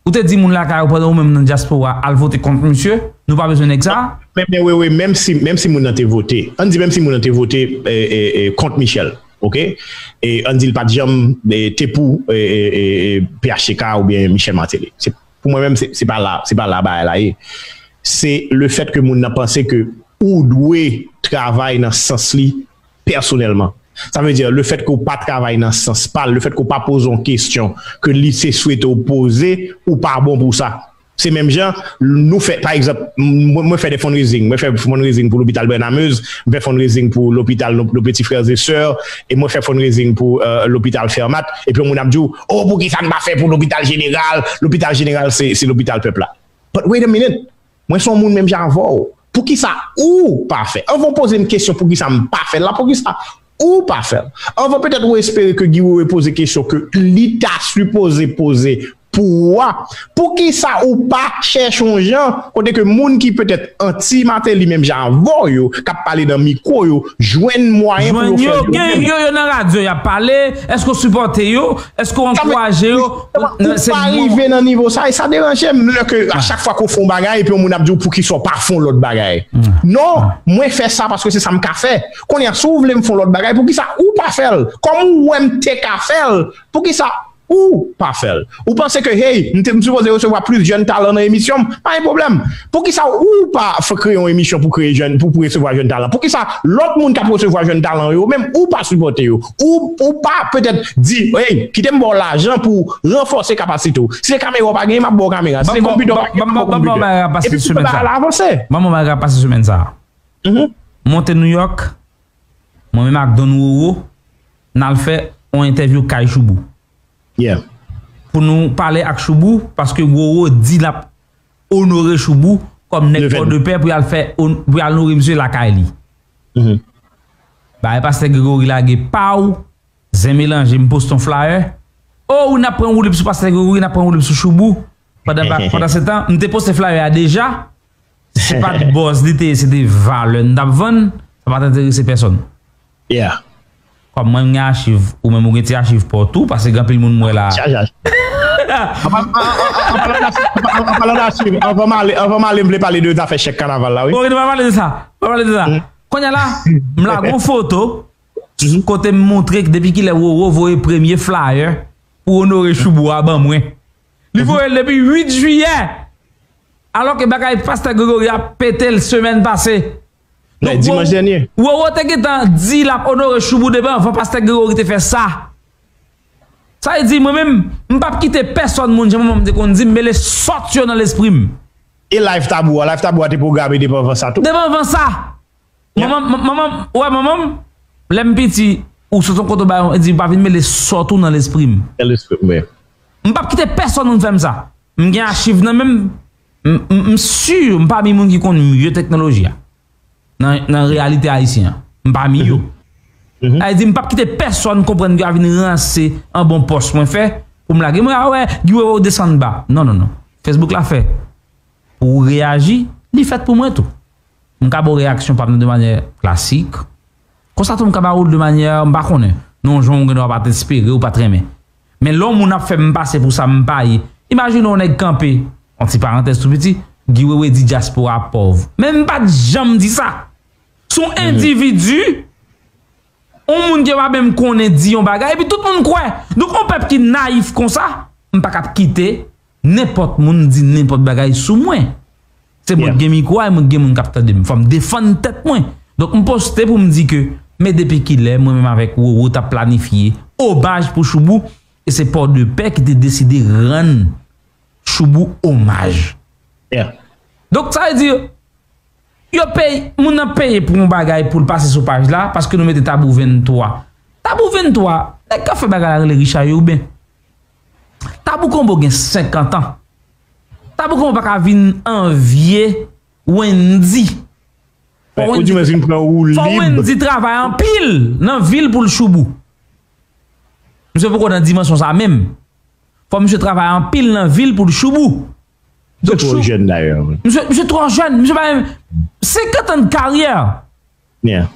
Ou te di moun lakay ou pandan ou menm nan dyaspora al vote kont misye? Nou pa bezwen nèg sa? Men, men, wi, wi, menm si, menm si moun nan te vote, ann di menm si moun nan te vote e, e, e, kont Michel, oke? E ann di l pa t janm e, te pou e, e, e, e, P H T K oubyen Michel Martelly. Se, pou mwen menm, se, se pa la, se pa la bagay la ye. Se le fèt ke moun nan panse ke ou dwe travay nan sans li pèsonèlman. Sa vle di, le fèt ke w pa travay nan sans pa l, le fèt ke w pa poze yon kesyon ke li te swete w poze, ou pa bon pou sa. Se menm jan, nou fè, pa egzanp, mwen, mwen fè de fundraising, mwen fè fundraising pou lopital Brenna Meuse, mwen fè fundraising pou lopital nos, nos petits frères et sœurs, e mwen fè fundraising pou euh, lopital Fermat, epi yon moun ap di w, oh, poukisa n pa fè pou lopital jeneral, lopital jeneral se, se lopital pèp la. But wait a minute, mwen se yon moun menm jan avè w. Poukisa ou pa fè? Anvan w poze m kesyon poukisa m pa fè l la, poukisa ou pa fè l? Anvan petèt ou espere ke Guy Wewe poze kesyon ke li ta sipoze poze pou ou a, poukisa ou pa chèche yon jan kote ke moun ki petèt anti Martelly menm jan avè w yo, k ap pale nan mikwo yo, jwenn mwayen pou yo fè l yo menm? Jwenn yo, gen yo, yo nan radyo, y ap pale, èske w sipòte yo? Èske w ankouraje yo? Ou pa rive nan nivo sa, e sa deranje m lè ke a chak fwa ke w fè yon bagay epi yon moun ap di w poukisa w pa fè yon lòt bagay. Non, mwen fè sa paske se sa m ka fè. Kounye a, si w vle m fè yon lòt bagay, poukisa ou pa fè l? Kòm ou wè m te ka fè l, poukisa ou pa fè l? Ou panse ke, hey, m te, m sipoze resevwa plis jèn talan nan emisyon m? Pa gen pwoblèm. Poukisa ou pa kreye yon emisyon pou kreye jèn, pou, pou resevwa jèn talan? Poukisa lòt moun k ap resevwa jèn talan yo menm, ou pa sipòte yo? Ou, ou pa petèt di, hey, kite m ba w lajan pou ranfòse kapasite w. Si se kamera w pa genyen, m ap ba w kamera. Si se konpitè w pa genyen, m ap ba w konpitè. Epi tout bagay la avanse. Ban m yon bagay k ap pase semèn sa a. Monte Nouyòk, mwen menm ak Don Roro, n al fè yon entèvyou kay Choubou. Pou nou pale ak Choubou, paske Roro di l ap onore Choubou kòm nèg Pòdepè pou y al fè, pou y al onore misye lakay li. Bagay pastè Gregory lage, paw, zen melanje, m poste yon flyer. Oh, wi, n ap pran woulib sou pastè Gregory, n ap pran woulib sou Choubou. Pandan, pandan se tan, m te poste flyer a deja. Se pa t buzz li te ye, se te valè n t ap vann, sa pa t enterese pèsonn. Kòm mwen, m gen achiv, ou menm ou gen ti achiv pa w tou, paske gen anpil moun m wè la. An palan d achiv, anvan m ale, anvan m ale, m vle pale de zafè chèk kanaval la, wi. Bon, nou pa pale de sa, pa pale de sa. Kounye a la, m lage yon foto kote m montre depi kilè Roro voye premye flyer pou onore Choubou a ban mwen. Li voye l depi uit jiyè. Alò ke bagay pastè Gregory ap pete l semèn pase. Donk, dimanch dènye. Roro te gentan di l ap onore Choubou depi anvan pastè Gregory te fè sa. Sa vle di, mwen menm, m p ap kite pèsonn moun, jan manman m te konn di m, mele sòt yo nan lespri m. E live Tabou a, live Tabou a te pwograme depi anvan sa tou. Depi anvan sa. Manman, manman, ou wè manman m, lè m piti, ou sot yon kote w bay, di, pa vin mele sòt ou nan lespri m. Nan lespri m, wi. M p ap kite pèsonn moun fè m sa. M gen achiv nan men m. M, m, m si m pami moun ki konn mye teknoloji a. Nan, nan reyalite ayisyen an. M pami yo. Sa vle di, m p ap kite pèsonn konprann ke a vin ranse an bon pòs mwen fè pou m lage. Mwen, a wè, Guy Wewe ou desann ba. Non, non, non. Facebook la fè pou ou reyaji, li fèt pou mwen tou. M ka ba w reyaksyon pa m nan de manyè klasik. Konsa tou m ka ba ou l de manyè, m pa konnen, nan yon jan ou gendwa pa t espere, ou pa t renmen. Men lè yon moun ap fè m pase pou sa m pa ye, imajine yon nèg kanpe, yon ti parantèz tou piti, Guy Wewe di dyaspora pòv. Men m pa t janm di sa. Se yon endividi, yon moun ke m pa menm konnen di yon bagay, epi tout moun kwè. Donk, yon pèp ki nayif konsa, m pa ka ap kite nenpòt moun di nenpòt bagay sou mwen. Se mwen ki gen mikwo a, e mwen ki gen moun k ap tande m. Fò m defann tèt mwen. Donk, m poste pou m di ke, men depi kilè mwen menm avèk Roro t ap planifye omaj pou Choubou, e se Pòdepè ki te deside rann Choubou omaj. Donk, sa vle di, yo peye, moun nan peye pou yon bagay pou l pase sou paj la, paske nou mete Tabou venntwa. Tabou venntwa, nèg k ap fè bagay la rele Richard Urbain. Tabou Combo gen senkant an. Tabou Combo pa ka vin anvye Wendy. Fò Ou di mwen si m pran ou lib. Fò Wendy travay anpil nan vil pou l choubou. Misye poko nan dimansyon sa menm. Fò misye travay anpil nan vil pou l choubou. Misye twò jèn dayè. Misye, misye twò jèn. Misye pa menm senkant an de karyè. Yeah.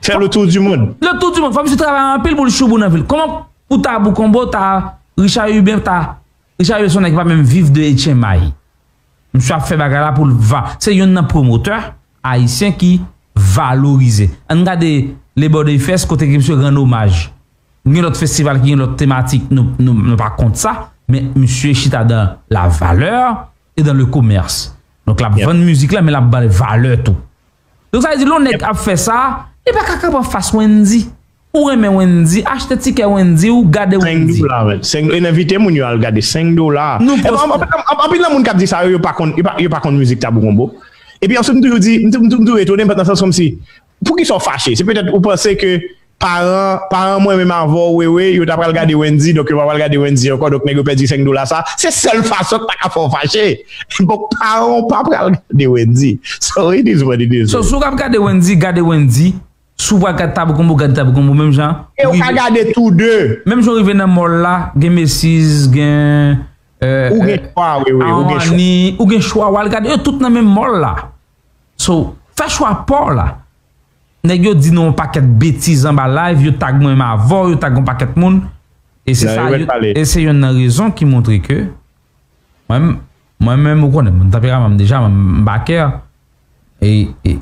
Fè le tour du monde. Le tour du monde. Fò misye travay anpil pou l choubou nan vil. Kòman pou Tabou Combo, ta Richard Hubert, ta Richard Hubert se yon nèg ki pa menm viv de H M I. Misye ap fè bagay la pou l va. Se youn nan pwomotè ayisyen ki valorize. Ann gade Labor Day Fest kote ke misye rann omaj. Gen lòt festival ki gen lòt tematik, nou, nou, nou pa kont sa, men misye chita dan la valè e dan le komès. Donk l ap vann mizik la, men l ap ba l valè tou. Donk sa vle di lè yon nèg ap fè sa, li pa ka kanpe anfas Wendy. Ou renmen Wendy, achte tikè Wendy, ou gade Wendy. Senk dola, men. Senk, e n envite moun yo al gade, senk dola. Nou poste. Anpil nan moun k ap di sa yo, yo pa konn, yo pa, yo pa konn mizik Tabou Combo. Epi answit, m toujou di, m tou- m tou- m toujou etone, nan sans kòmsi, poukisa w fache? Se petèt ou panse ke paran, paran mwen menm avè w, Wewe, yo ta pral gade Wendy, donk yo pa pral gade Wendy ankò, donk nèg yo pèdi senk dola sa. Se sèl fason k ta ka fè w fache. Bon, paran w pa pral gade Wendy. So it is what it is. So, si w ap gade Wendy, gade Wendy. Si w pral gade Tabou Combo, gade Tabou Combo menm jan. E w ka gade tou de. Menm jan w rive nan mall la, gen Macy's, gen, euh, ou gen chwa, wi, wi, ou gen chwa. Armani, ou gen chwa, w al gade yo tout nan menm mall la. So, fè chwa pa w la. Nèg yo di nou yon pakèt betiz anba live, yo tag mwen menm avè w, yo tag yon pakèt moun. E se sa, e se youn nan rezon ki montre ke Mwen, mwen menm, ou konnen, mwen tanperaman m deja, mwen m pa kè. E, e,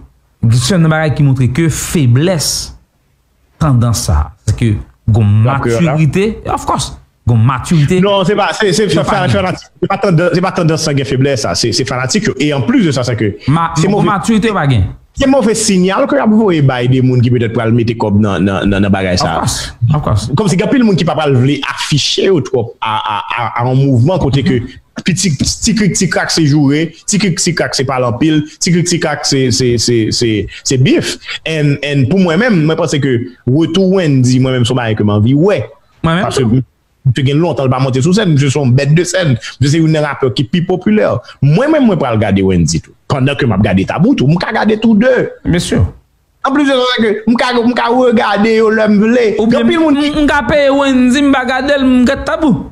se youn nan bagay ki montre ke feblès tandans sa. Se ke gon matirite, of course, gon matirite. Non, se pa, se, se, se fanatik, se pa tandans, se pa tandans sa gen feblès sa. Se, se fanatik yo. E an plis de sa, se ke se gon matirite yo pa gen. Se move siyal ke y ap voye bay de moun ki petèt pral mete kòb nan, nan, nan, nan bagay sa. Of course, of course. Kòmsi gen anpil moun ki pa pral vle afiche yo twòp a, a, a, a yon mouvman kote ke ti krik ti krak se joure, ti krik ti krak se pale anpil, ti krik ti krak se, se, se, se, se bif. And, and pou mwen menm, mwen panse ke retou Wendy, mwen menm, se yon bagay ke m anvi wè. Mwen menm tou. Paske misye gen lontan l pa monte sou sèn, misye se yon bèt de sèn. Misye se youn nan rapè ki pi popilè. Mwen menm, mwen pral gade Wendy tou. Pandan ke m ap gade Tabou tou, m ka gade tou de. Byen si. An plis de sa, se ke m ka, m ka regade yo lè m vle. Oubyen m, m ka peye Wendy, m pa gade l, m gade Tabou.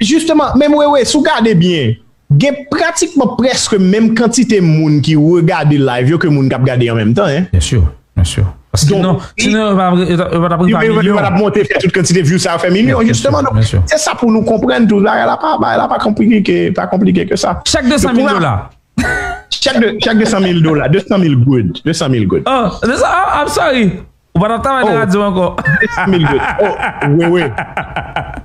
Jisteman, men Wewe, si w gade byen, gen pratikman prèske menm kantite moun ki regade live yo ke moun k ap gade an menm tan, en. Byen si, byen si. Paske non, sinon yo pa, yo pa, yo pa t ap rive a milyon. Yo pa t ap monte fè tout kantite view sa yo fè milyon, jisteman. Donk, se sa pou nou konprann tou, bagay la pa, bagay la pa konplike ke, pa konplike ke sa. Chèk de san mil dola. Chèk de, chèk de san mil dola, de san mil goud, de san mil goud. Oh, de san, oh, I'm sorry. Ou pa t ap travay nan radyo ankò. De san mil goud. Oh, wi, wi.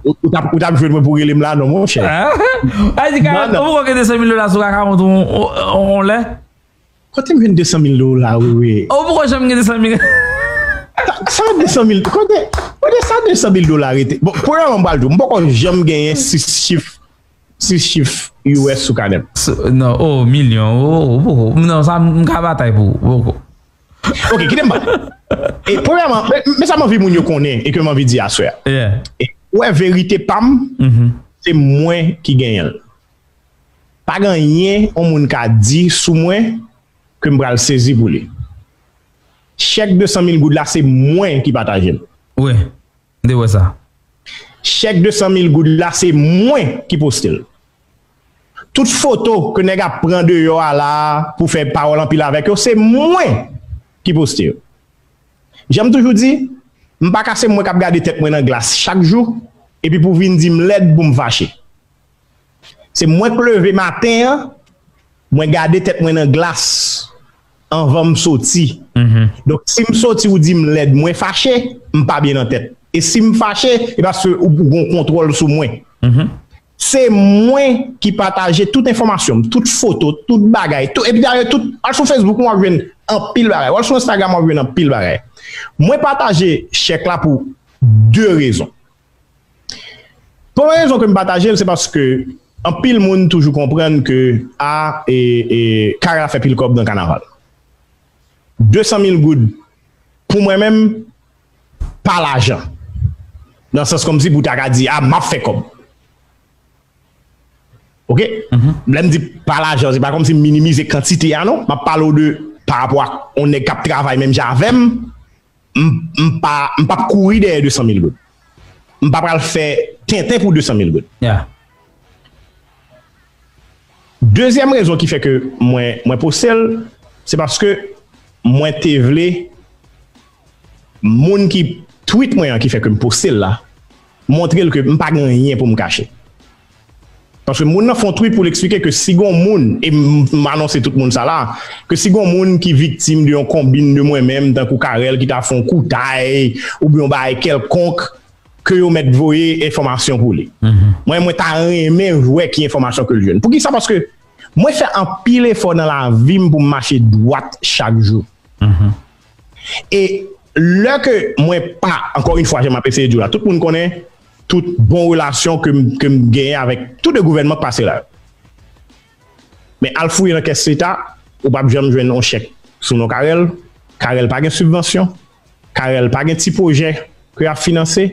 Ou, ou t ap, ou t ap jwenn mwen pou rele m la, non, monchè. A di, Carel, ou poko gen de san mil dola sou akawont ou, ou, ou, ou lè? Kote m jwenn de san mil dola, wi, wi. Ou poko janm gen de san mil. Sa, sa de san mil, kote, kote sa de san mil dola rete? Bon, premyèman, m pral di w, m poko janm genyen sis chif sis chif U S sou kanè m. Non, oh, milyon, oh, oh, poko. Non, sa, m ka batay pou ou, poko. Ok, kite m ba. E premyèman, men, men sa m anvi moun yo konnen e ke m anvi di aswè a. Yeah. E ou wè verite pa m, se mwen ki genyen l. Pa gen anyen yon moun ka di sou mwen ke m pral sezi pou li. Chèk de san mil goud la, se mwen ki pataje l. Wi. M te wè sa. Chèk de san mil goud la, se mwen ki poste l. Tout foto ke nèg ap pran deyò a la pou fè pawòl anpil avèk yo, se mwen ki poste yo. Jan m toujou di, m pa ka se mwen k ap gade tèt mwen nan glas chak jou, epi pou vin di m lèd pou m fache. Se mwen k leve maten an, mwen gade tèt mwen nan glas anvan m soti. Donk, si m soti, ou di m lèd, mwen fache, m pa byen nan tèt. E si m fache, e paske ou, ou gon kontwòl sou mwen. Se mwen ki pataje tout enfòmasyon m, tout foto, tout bagay, tout, epi dayè, tout, al sou Facebook, w ap jwenn anpil bagay. W al sou Instagram, w ap jwenn anpil bagay. Mwen pataje chèk la pou de rezon. Premye rezon ke m pataje l, se paske anpil moun toujou konprann ke, a, e, e, Carel ap fè pil kòb nan kanaval. De san mil goud, pou mwen menm, pa lajan. Nan sans kòmsi pou ta ka di, a, m ap fè kòb. Ok? Lè m di pa lajan, se pa kòmsi m minimize kantite a, non. M ap pale w de pa rapò ak yon nèg k ap travay menm jan avè m, m, m pa, m p ap kouri dèyè de san mil goud. M pa pral fè tenten pou de san mil goud. Yeah. Dezyèm rezon ki fè ke mwen, mwen poste l, se paske mwen te vle moun ki tweet mwen an ki fè ke m poste l la, montre l ke m pa gen anyen pou m kache. Paske moun nan fè yon tweet pou l eksplike ke si gon moun, e m, m anonse tout moun sa la, ke si gon moun ki viktim de yon konbin de mwen menm, tankou Carel ki ta fè yon koutay, oubyen yon bagay kèlkonk, ke yo mèt voye enfòmasyon pou li. Mwen, mwen ta renmen wè ki enfòmasyon ke l jwenn. Poukisa? Paske mwen fè anpil efò nan lavi m pou m mache dwat chak jou. E lè ke mwen pa, ankò yon fwa, jan m ap eseye di w la, tout moun konnen tout bon relasyon ke m, ke m genyen avèk tout de gouvènman k pase la yo. Men al fouye nan kès leta, ou p ap janm jwenn yon chèk sou non Carel. Carel pa gen sibvansyon. Carel pa gen ti pwojè ke y ap finanse.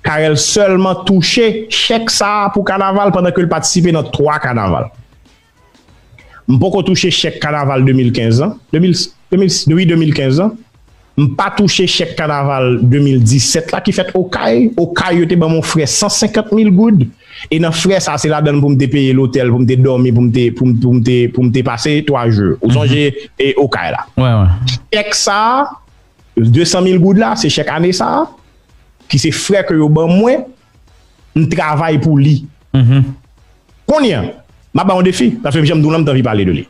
Carel sèlman touche chèk sa a pou kanaval pandan ke l patisipe nan twa kanaval. M poko touche chèk kanaval de mil kenz lan. De mil, de mil, wi, de mil kenz lan. M pa touche chèk kanaval de mil disèt la ki fèt Okay. Okay, yo te ban m yon frè san senkant mil goud. E nan frè sa, se ladan l pou m te peye lotèl, pou m te dòmi, pou m te, pou m, pou m te, pou m te pase twa jou. Ou sonje, e Okay la. Wè, wè. Chèk sa a, de san mil goud la, se chèk ane sa a, ki se frè ke yo ban mwen, m travay pou li. Kounye a, m ap ba yon defi, paske jan m di w lan, m t anvi pale de li.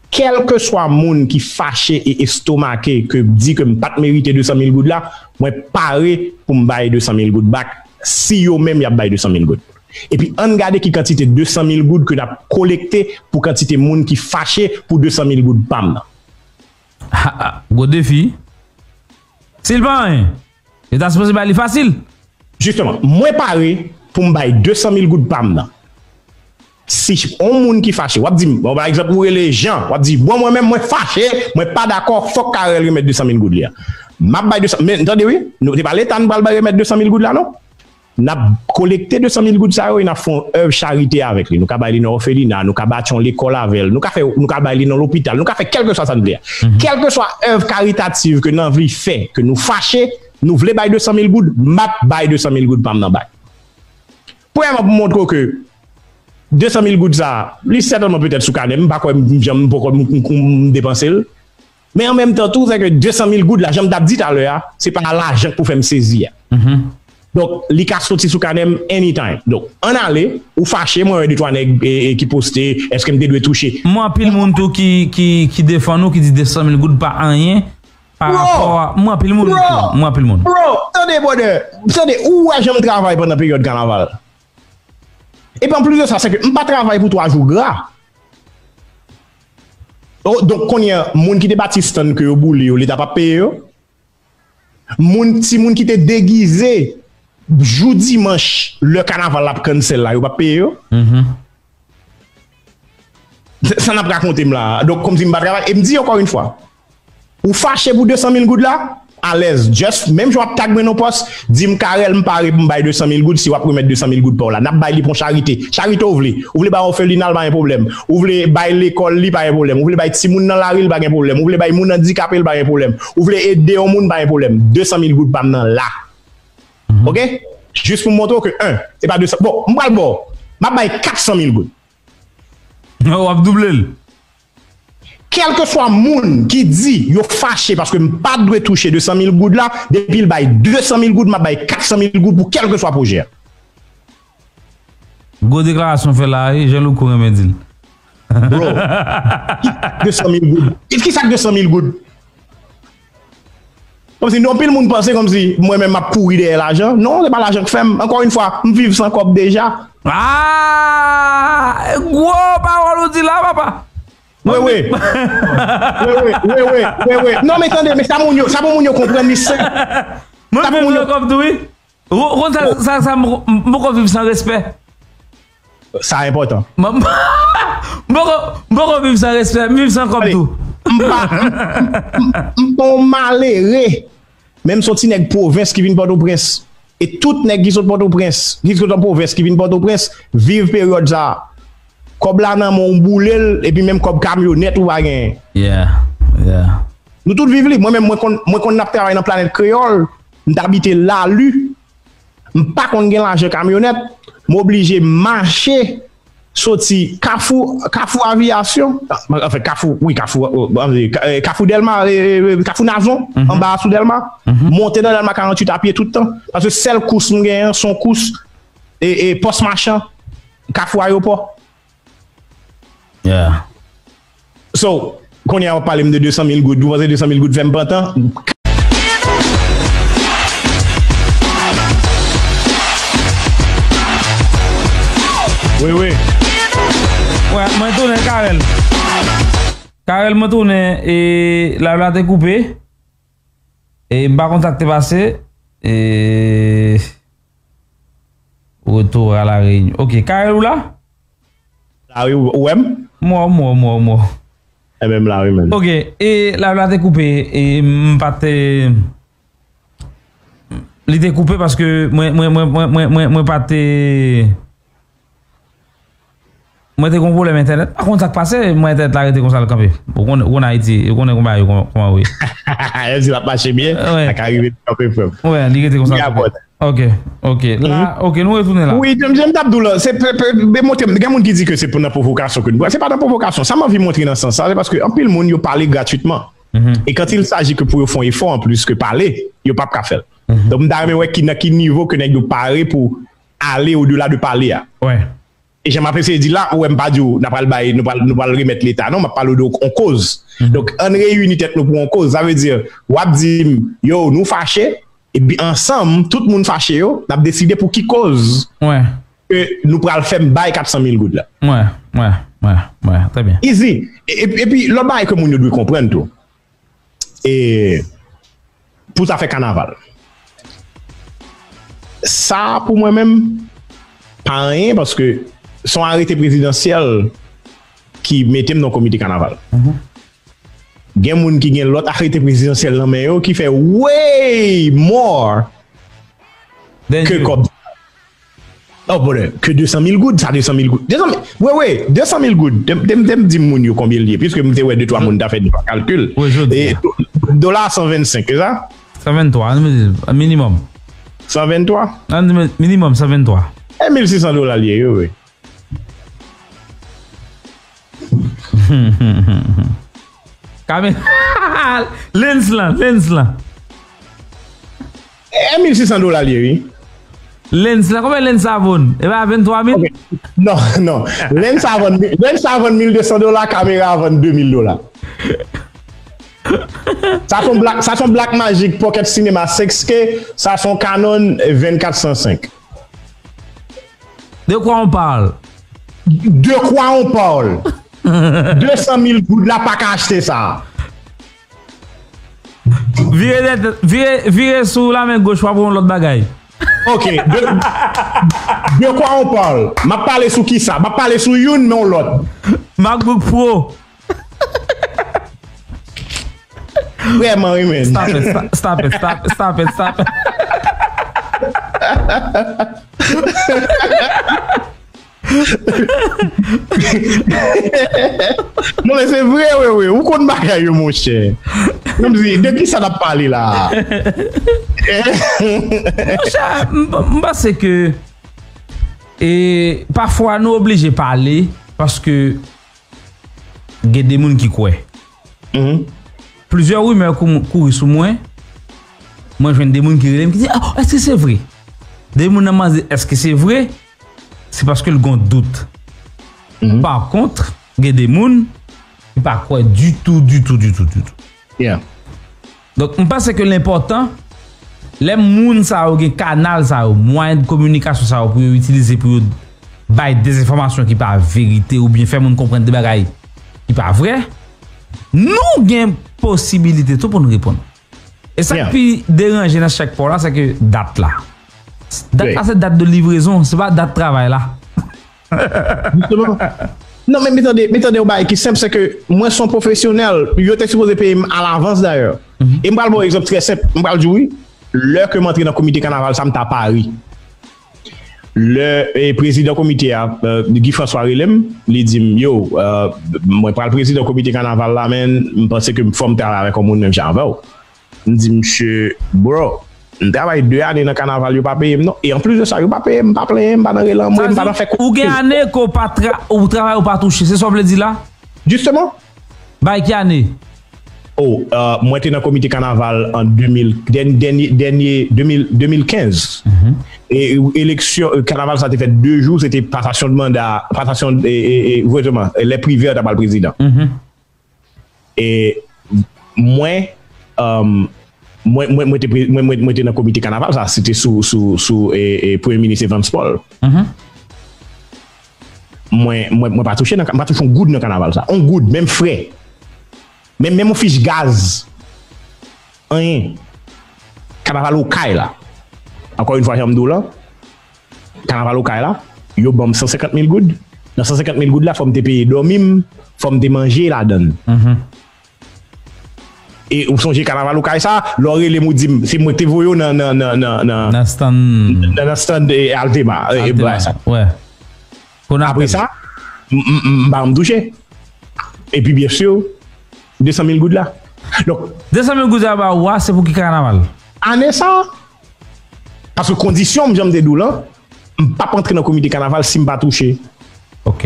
Kèlkeswa moun ki fache e estomake ke di ke m pa t merite de san mil goud la, mwen pare pou m bay de san mil goud back si yo menm y ap bay de san mil goud. Epi ann gade ki kantite de san mil goud ke n ap kolekte pou kantite moun ki fache pou de san mil goud pa m nan. Ha, ha, gwo defi. Si l pa anyen, yo ta sipoze bay li fasil. Jisteman, mwen pare pou m bay de san mil goud pa m nan. Si yon moun ki fache, w ap di m, bon, pa egzanp, ou rele Jan, w ap di, bon, mwen menm, mwen fache, mwen pa dakò, fòk Carel remèt de san mil goud li a. M ap bay de san, men tande wi, nou te pa leta nou pral bay remèt de san mil goud la, non. N ap kolekte de san mil goud sa yo e n ap fè yon èv charite avèk li. Nou ka bay li nan òfelina, nou ka bati yon lekòl avè l, nou ka fè, nou ka bay li nan lopital, nou ka fè kèlkeswa sa n vle a. Kèlkeswa èv karitativ ke n anvi fè, ke nou fache, nou vle bay de san mil goud, m ap bay de san mil goud pa m nan bay. Premyèman, pou montre w ke de san mil goud sa, li sètènman petèt sou kanè m, m pa kwè m janm, m poko m, m, m depanse l. Men an menm tan tou, se ke de san mil goud la, jan m t ap di talè a, se pa lajan k pou fè m sezi a. Donk, li ka soti sou kanè m anytime. Donk, ann ale, ou fache, mwen wè de twa nèg e, e, ki poste, èske m te dwe touche. M wè anpil moun tou ki, ki, ki defann ou, ki di de san mil goud pa anyen pa rapò a. M wè anpil moun tou. M wè anpil moun. Bro, tande, brother. Tande, ou wè jan m travay pandan peryòd kanaval. Epi anplis de sa, se ke m pa travay pou twa jou gra. Oh, donk, kounye a, moun ki te bati stand ke yo boule yo, leta p ap peye yo? Moun, timoun ki te degize jou dimanch, lè kanaval la ap cancel la, yo p ap peye yo? Sa, sa n ap rakonte m la. Donk, kòmsi m pa travay. E m di ankò yon fwa, ou fache pou de san mil goud la? Alèz. Just, menm jan w ap tag mwen nan pòs, di m, Carel, m pare pou m bay de san mil goud si w ap remèt de san mil goud pa w la. N ap bay li pou yon charite. Charite w vle. Ou vle bay òfelina l, pa gen pwoblèm. Ou vle bay lekòl li, pa gen pwoblèm. Ou vle bay timoun nan lari l, pa gen pwoblèm. Ou vle bay moun andikape l, pa gen pwoblèm. Ou vle ede yon moun, pa gen pwoblèm. De san mil goud pa m nan la. Oke? Jis pou m montre w ke, en, se pa de san. Bon, m pral ba w. M ap bay kat san mil goud. W ap double l. Kèlkeswa moun ki di yo fache paske m pa t dwe touche de san mil goud la, depi l bay de san mil goud, m ap bay kat san mil goud pou kèlkeswa pwojè a. Gwo deklarasyon w fè la wi, Jean Loucou renmen di l. Bro, ki de san mil goud? Ki sa k de san mil goud? Kòmsi, anpil moun panse kòmsi mwen menm m ap kouri dèyè lajan. Non, se pa lajan k fè m. Ankò yon fwa, m viv san kòb deja. Ah, gwo pawòl ou di la, papa. Wewe. Wewe, wewe, wewe. Non, men tande, men sa moun yo, sa pou moun yo konprann li senp. Mwen menm mwen kòb tou wi. Ou konn sa, sa, sa, m poko viv san respè. Sa enpòtan. M poko, m poko viv san respè, m viv san kòb tou. M pa, m pa yon malere. Men m se yon ti nèg pwovens ki vin Pòtoprens. E tout nèg ki sot Pòtoprens, ki sot an pwovens, ki vin Pòtoprens, viv peryòd sa a. Kòb la nan men w, ou boule l, epi menm kòb kamyonèt ou pa genyen. Yeah. Yeah. Nou tout viv li. Mwen menm, mwen konn, mwen konn ap travay nan Planèt Kreyòl, m t abite Lali, m pa konn gen lajan kamyonèt, m oblije mache soti Kafou, Kafou Aviyasyon, anfen, Kafou, wi, Kafou, euh, anfen, Ka- euh, Kafou Dèlma, euh, euh, Kafou Nazon, anba sou Dèlma, monte nan Dèlma karanntuit a pye tout tan. Paske sèl kous m genyen, se yon kous e, e pòs machan, Kafou Ayewopò. Yeah. So, kounye a w ap pale m de de san mil goud. Ou panse de san mil goud fè m pantan? Wi, wi. Wè, mwen tounen, Carel. Carel, mwen tounen, e, live la te koupe. E m pa konn sa k te pase. E, retour à la Réunion. Ok, Carel, ou la? La wi, ou, ou wè m? M wè w, m wè w, m wè w, m wè w. Enben, m la wi, menn. Ok, e live la te koupe, e m pa te, li te koupe paske mwen, mwen, mwen, mwen, mwen, mwen, mwen pa te, mwen te gon pwoblèm entènèt. Pa konn sa k pase, mwen entènèt la rete konsa l kanpe. Ou konn, ou konn Ayiti, ou konnen konba yo kòman, kòman ou ye. Èske l ap mache byen? Wè. Sa ka rive l kanpe frè m. Wè, li rete konsa l kanpe. Ok, ok. La, ok, nou retounen la. Wi, jan, jan m t ap di w la, se pe, pe, pe montre, gen moun ki di ke se pou nan pwovokasyon ke nou pral. Se pa nan pwovokasyon. Sa m anvi montre nan sans sa, se paske anpil moun yo pale gratwitman. E quand il s'agit que pou yo fè yon efò anplis ke pale, yo p ap ka fè l. Donk, m ta renmen wè ki, nan ki nivo ke nèg yo pare pou ale odela de pale a. Wè. E jan m ap eseye di la, ou wè m pa di w, n ap pral bay, nou pral, nou pral remèt Leta, non, m ap pale w de yon koz. Donk, ann reyini tèt nou pou yon koz. Sa vle di, w ap di m, yo, nou fache, epi ansanm, tout moun fache yo, n ap deside pou ki koz ke nou pral fè m bay kat san mil goud la. Wè, wè, wè, wè, trè byen. Easy. E, e, epi, lòt bagay ke moun yo dwe konprann tou, e, pou zafè kanaval. Sa, pou mwen menm, pa anyen, paske se yon arete prezidansyèl ki mete m nan komite kanaval. Gen moun ki gen lòt arete prezidansyèl nan men yo ki fè way more ke kòb. Oh, bonè, ke de san mil goud, sa de san mil goud. De san mil, wi, wi, de san mil goud. Dem, dem, dem di moun yo konbyen l ye, piske m te wè de twa moun ta fè de twa kalkil. Wi, jodi a. E do- dola san vennsenk, se sa? San venntwa, minimòm. San venntwa? Minimòm san venntwa. E mil sis san dola l ye, wi, wi. Kame- Lens lan, lens lan. E mil sis san dola l ye, wi. Lens lan, konbyen lens sa vann? E pa venntwa mil? Ok. Non, non. Lens sa vann, lens sa vann mil de san dola, kamera a vann de mil dola. Sa se yon Black, sa se yon Blackmagic Pocket Cinema six K, sa se yon Canon vennkat san senk. De quoi on parle? De quoi on parle? De san mil goud la pa ka achte sa. Vire, vire, vire sou la men goch w ap wè yon lòt bagay. Ok, de, de quoi on parle? M ap pale sou kisa? M ap pale sou youn, men yon lòt. MacBook Pro. Vrèman, wi, men. Stop it, stop, stop it, stop, stop it, stop it. Non, men se vre, wi, wi. Ou konn bagay yo, monchè. Kòmsi, de kisa n ap pale la? Monchè, m, m panse ke, e, pafwa nou oblije pale, paske gen de moun ki kwè. Plizyè rimè kou- kouri sou mwen. Mwen jwenn de moun ki rele m, ki di, "Ah, èske se vre?" De moun nan mande, "Èske se vre?" Se paske l gon dout. Pa kont, gen de moun ki pa kwè ditou, ditou, ditou, ditou. Yeah. Donk, m panse ke l enpòtan, lè moun sa yo gen kanal sa yo, mwayen de kominikasyon sa yo pou yo itilize pou yo bay dezenfòmasyon ki pa verite oubyen fè moun konprann de bagay ki pa vre, nou gen posibilite tou pou n reponn. E sa k pi deranje nan chèk pa w la, se ke dat la. Dat la se dat de livrezon, se pa dat travay la. Jisteman. Non, men, men tande, men tande yon bagay ki senp, se ke mwen se yon pwofesyonèl, yo te sipoze peye m alavans dayè. E m pral ba w yon egzanp trè senp, m pral di w wi, lè ke m antre nan komite kanaval sa, m t a Pari. Lè e prezidan komite a, Guy François rele m, li di m, yo, mwen pral prezidan komite kanaval la, men m panse ke fò m travay avèk yon moun menm jan avè w. M di misye, bro, m travay de ane nan kanaval, yo pa peye m non. E anplis de sa, yo pa peye m, m pa plenyen, m pa nan rele anmwe, m pa nan fè kou. Ou gen ane ke w pa tra, ou travay, ou pa touche, se sa w vle di la? Jisteman. Bay ki ane? Oh, mwen te nan komite kanaval an de mil, dènye, dènye, de mil, de mil kenz. E eleksyon, kanaval sa te fèt de jou, se te pasasyon de manda, pasasyon, e, e, e, lè Privert ta pral prezidan. E mwen, mwen, mwen, mwen te, mwen, mwen, mwen te nan komite kanaval sa, se te sou, sou, sou e, e, Premye Minis Evans Paul. Mwen, mwen, mwen pa touche nan, mwen pa touche yon goud nan kanaval sa. Yon goud, menm frè. Menm, menm yon fich gaz. Anyen. Kanaval Okay la. Ankò yon fwa, jan m di w lan, kanaval Okay la, yo ban m san senkant mil goud. Nan san senkant mil goud la, fò m te peye dòmi m, fò m te manje ladan l. E ou sonje kanaval Okay sa, lè w rele m, ou di m, se mwen ki te voye w nan, nan, nan, nan, nan, nan stand, nan, nan stand, e, Altema, e, e, Altema, bagay sa. Apre sa, m, m, m, m pa janm touche. Epi, byen si, de san mil goud la. Donk, de san mil goud sa ba ou a, se pou ki kanaval? Ane sa, paske kondisyon m, jan m te di w lan, m p ap antre nan komite kanaval si m pa touche. Ok.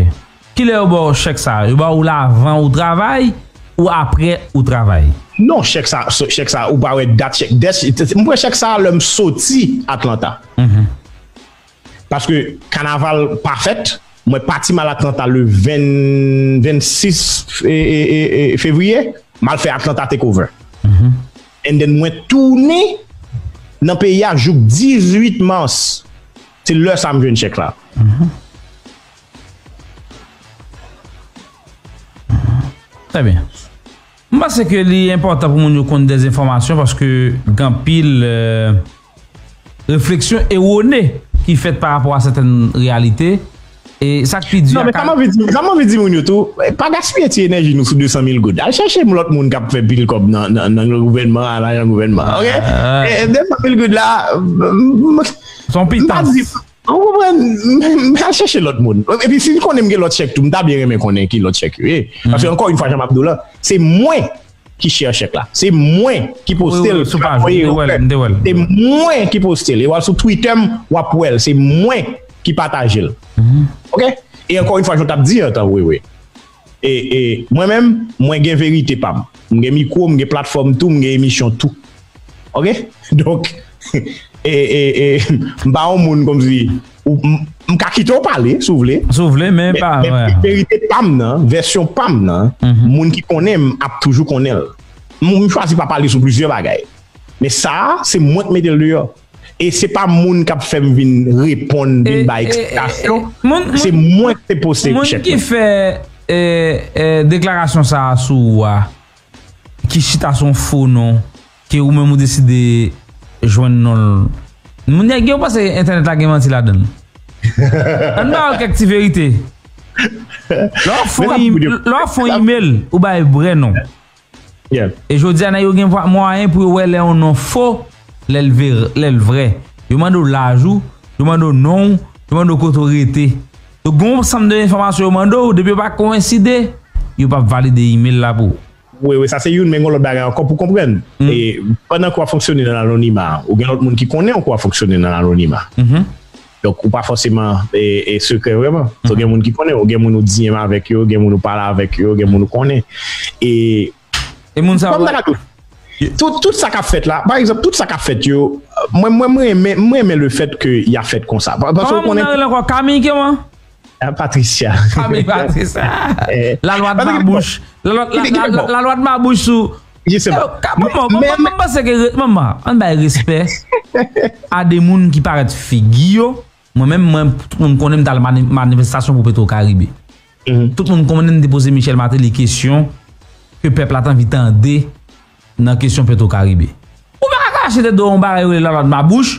Kilè yo ba w chèk sa? Yo ba w l avan ou travay ou apre ou travay? Non, chèk sa, chèk sa, ou pa wè dat chèk. Dès, m pran chèk sa lè m soti Atlanta. Paske kanaval pa fèt, mwen pati m al Atlanta le ven, vennsis, e, e, e, e, fevriye, m al fè Atlanta Takeover. And then mwen tounen nan peyi a jouk dizuit mas. Se lè sa m jwenn chèk la. Trè byen. M panse ke li enpòtan pou moun yo konn dè enfòmasyon paske gen anpil, e, refleksyon ewone ki fèt pa rapò a sètèn reyalite. E sa k pi di a, non, men sa m anvi di, sa m anvi di moun yo tou, pa gaspiye ti enèji nou sou de san mil goud. Al chèche m lòt moun k ap fè pil kòb nan, nan, nan gouvènman an, nan gouvènman an, ok? E, e, de san mil goud la, m, m, m pa di, ou konprann? M, m al chèche lòt moun. Epi si m konnen m gen lòt chèk tou, m ta byen renmen konnen ki lòt chèk yo ye. Paske ankò yon fwa, jan m ap di w lan, se mwen ki share chèk la. Se mwen ki poste l, k ap voye yo fè. Se mwen ki poste l. E w al sou Twitter m, w ap wè l. Se mwen ki pataje l. Ok? E ankò yon fwa, jan w t ap di an tan, wi, wi. E, e, mwen menm, mwen gen verite pa m. M gen mikwo, m gen platfòm tou, m gen emisyon tou. Ok? Donk, e, e, e, m pa yon moun kòmsi, ou, m, m ka kite w pale, si w vle. Si w vle, men pa, men, men verite pa m nan, vèsyon pa m nan, moun ki konnen m ap toujou konnen l. M, m chwazi pa pale sou plizyè bagay. Men sa a, se mwen k mete l deyò. E se pa moun k ap fè m vin reponn, vin bay eksplikasyon. Se mwen k te poste chèk la. Moun ki fè, e, e, deklarasyon sa a sou ou a, ki chita sou yon fo non, ke ou menm ou deside jwenn non l. Moun nèg yo panse entènèt la gen manti ladan l. Ann ba yo kèk ti verite. Lè w ap fè yon im-, lè w ap fè yon imèl, ou bay vrè non. E jodi a, nèg yo gen mwayen pou yo wè lè yon non fo, lè l ve-, lè l vrè. Yo mande w laj ou, yo mande w non w, yo mande w kote w rete. Donk, gen yon ansanm de enfòmasyon yo mande w, depi yo pa kowenside, yo p ap valide imèl la pou ou. Wi, wi, sa se youn, men gen lòt bagay ankò pou konprann. E pandan ke w ap fonksyone nan anonima, ou gen lòt moun ki konnen w ke w ap fonksyone nan anonima. Donk, ou pa fòseman, e, e sekrè vrèman. So, gen moun ki konnen w, gen moun ou di m avèk yo, gen moun ou pale avèk yo, gen moun ou konnen. E, e moun sa yo, tout, tout sa k ap fèt la, pa egzanp, tout sa k ap fèt yo, mwen, mwen, mwen renmen, mwen renmen le fèt ke y ap fèt konsa. Pa-, paske ou konnen. Kòman moun nan rele ankò? Camille kòman? Ah, Patricia. Camille Patricia. La loi de ma bouche. La loi, la, la, la, la loi de ma bouche sou. Yo, ka-, manman, manman, manman, se ke re-, manman, ann bay respè a de moun ki parèt figi yo. Mwen menm, mwen, tout moun konnen m t al mani-, manifestasyon pou Petro Caribe. Tout moun konnen m te poze Michel Martelly kesyon ke pèp la t anvi tande nan kesyon Petro Caribe. Ou pa ka kache tèt de w yon bagay yo rele la lwa de ma bouch,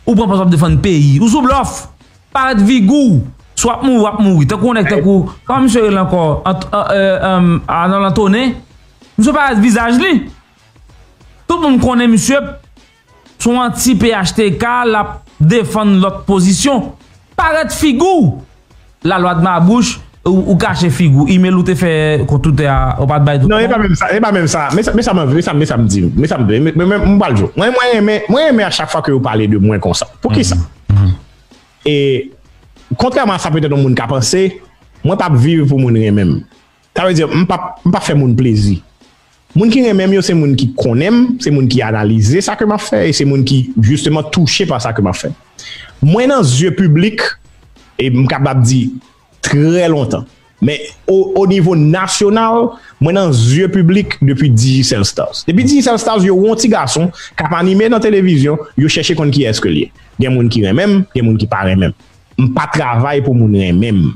ou pran pòz w ap defann peyi. Ou sou blòf. Parèt figi w. Si w ap mouri, w ap mouri. Tankou yon nèg tankou, kòman misye rele ankò? Ant-, an-, e, e, Arnold Antonin. Misye parèt vizaj li. Tout moun konnen misye se yon anti P H T K, l ap defann lòt pozisyon. parèt figi w. Lalwa t ma bouch, ou, ou kache figi w. Imel ou te fè kont Twitter a, ou pa t bay tout. Non, e pa menm sa, e pa menm sa. Men sa, men sa, men sa, men sa m di, men sa m di, men, men, men, m pral di w. Mwen, mwen renmen, mwen renmen a chak fwa ke yo pale de mwen konsa. Poukisa? E, kontrèman a sa petèt yon moun ka panse, mwen p ap viv pou moun renmen m. Sa vle di, m p ap, m p ap fè moun plezi. Moun ki renmen m yo, se moun ki konnen m, se moun ki analize sa ke m ap fè, e se moun ki, jisteman, touche pa sa ke m ap fè. Mwen nan zye piblik, e m kapab di trè lontan. Men o, o nivo nasyonal, mwen nan zye piblik depi Digicel Stars. Depi Digicel Stars, yo wè yon ti gason k ap anime nan televizyon, yo chèche konn kiyès ke l ye. Gen moun ki renmen m, gen moun ki pa renmen m. M pa travay pou moun renmen m.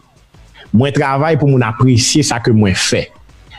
Mwen travay pou moun apresye sa ke mwen fè.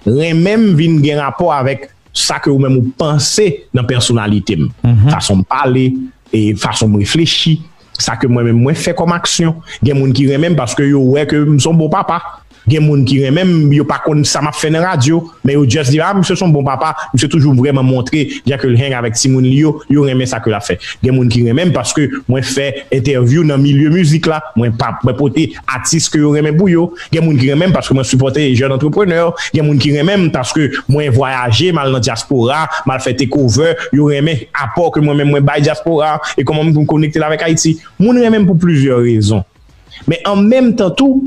Renmen m vin gen rapò avèk sa ke ou menm ou panse nan pèsonalite m. Fason m pale, e fason m reflechi, sa ke mwen menm mwen fè kòm aksyon. Gen moun ki renmen m paske yo wè ke m se yon bon papa. Gen moun ki renmen m, yo pa konn sa m ap fè nan radyo, men yo just di, "Ah, misye se yon bon papa, misye toujou vrèman montre jan ke l hang avèk timoun li yo, yo renmen sa ke l ap fè." Gen moun ki renmen m paske mwen fè entèvyou nan milye mizik la, mwen pa, mwen pote atis ke yo renmen pou yo. Gen moun ki renmen m paske mwen sipòte jèn antreprenè. Gen moun ki renmen m paske mwen vwayaje, m al nan dyaspora, m al fè takeover, yo renmen apò ke mwen menm mwen bay dyaspora e kòman m konekte l avèk Ayiti. Moun renmen m pou plizyè rezon. Men an menm tan tou,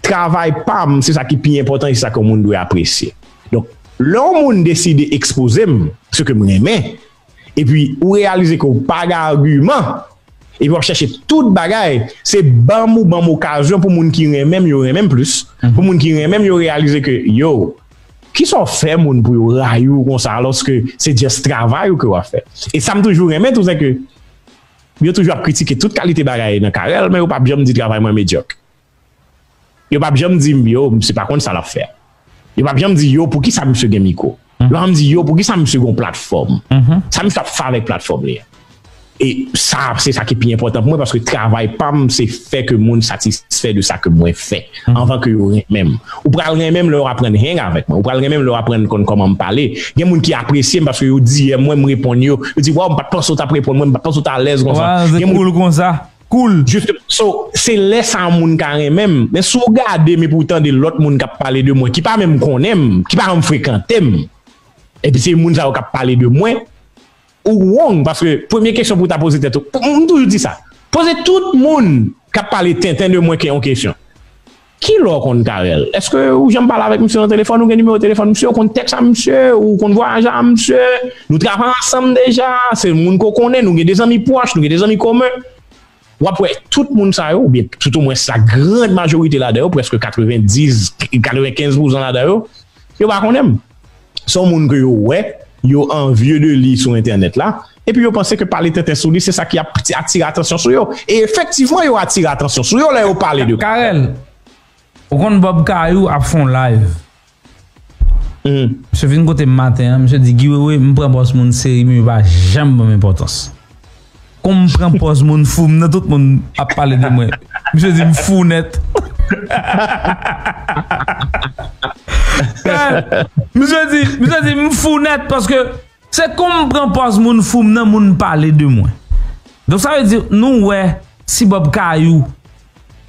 travay pa m, se sa ki pi enpòtan, e se sa ke yon moun dwe apresye. Donk, lè yon moun deside ekspoze m, se ke m renmen, epi ou reyalize ke w pa gen agiman, epi w ap chèche tout bagay, se ban m ou ban m okazyon pou moun ki renmen m, yo renmen m plis, pou moun ki renmen m, yo reyalize ke, yo, kisa w fè moun pou yo rayi w konsa, alòske se just travay ou ke w ap fè? E sa m toujou renmen tou, se ke yo toujou ap kritike tout kalite bagay nan Carel, men yo p ap janm di travay mwen medyòk. Yo p ap janm di m, yo, misye pa konn sa l ap fè a. Yo p ap janm di, yo, poukisa misye gen mikwo? Yo p ap janm di, yo, poukisa misye gen yon platfòm? Sa misye ap fè avèk platfòm li an? E sa, se sa ki pi enpòtan pou mwen, paske travay pa m, se fè ke moun satisfè de sa ke mwen fè, anvan ke yo renmen m. Ou pral renmen m lè w aprann hang avèk mwen. Ou pral renmen m lè w aprann konn kòman m pale. Gen moun ki apresye m paske yo D M mwen, m reponn yo. Yo di, "Waw, m pa t panse w t ap reponn mwen, m pa t panse w t alèz konsa." Gen moun cool konsa. Cool. Jisteman. So, se lè sa a moun ka renmen m. Men si w gade m epi w tande lòt moun k ap pale de mwen, ki pa menm konnen m, ki pa menm frekante m, epi se moun sa yo k ap pale de mwen, ou wrong, paske premye kesyon pou w ta poze tèt ou, m toujou di sa, poze tout moun k ap pale tenten de mwen ke yon kesyon. Kilè w konn Carel? Èske ou janm pale avèk misye nan telefòn? Ou gen nimewo telefòn misye? Ou konn tèks a misye? Ou konn vwayaje a misye? Nou travay ansanm deja? Se moun ke w konnen? Nou gen de zanmi pwòch? Nou gen de zanmi komen? W ap wè tout moun sa yo, oubyen toutomwens la grann majorite ladan yo, prèske katrevendiz, katrevenkenz pousan ladan yo, yo pa konnen m. Se yon moun ke yo wè, yo anvye de li sou entènèt la, epi yo panse ke pale tenten sou li, se sa ki ap ti-, atire atansyon sou yo. E efektivman, yo atire atansyon sou yo lè yo pale de Carel. Ou konn Bob Kayou ap fè yon live. Misye vin kote m maten an, misye di, "Guy Wewe, m pran pòz moun serye, men yo pa janm ban m enpòtans. Kon m pran pòz moun fou, m nan tout moun ap pale de mwen." Misye di, "M fou nèt." Misye di, misye di, "M fou nèt, paske se kon m pran pòz moun fou, m nan moun pale de mwen." Donk, sa vle di, nou wè, si Bob Kayou,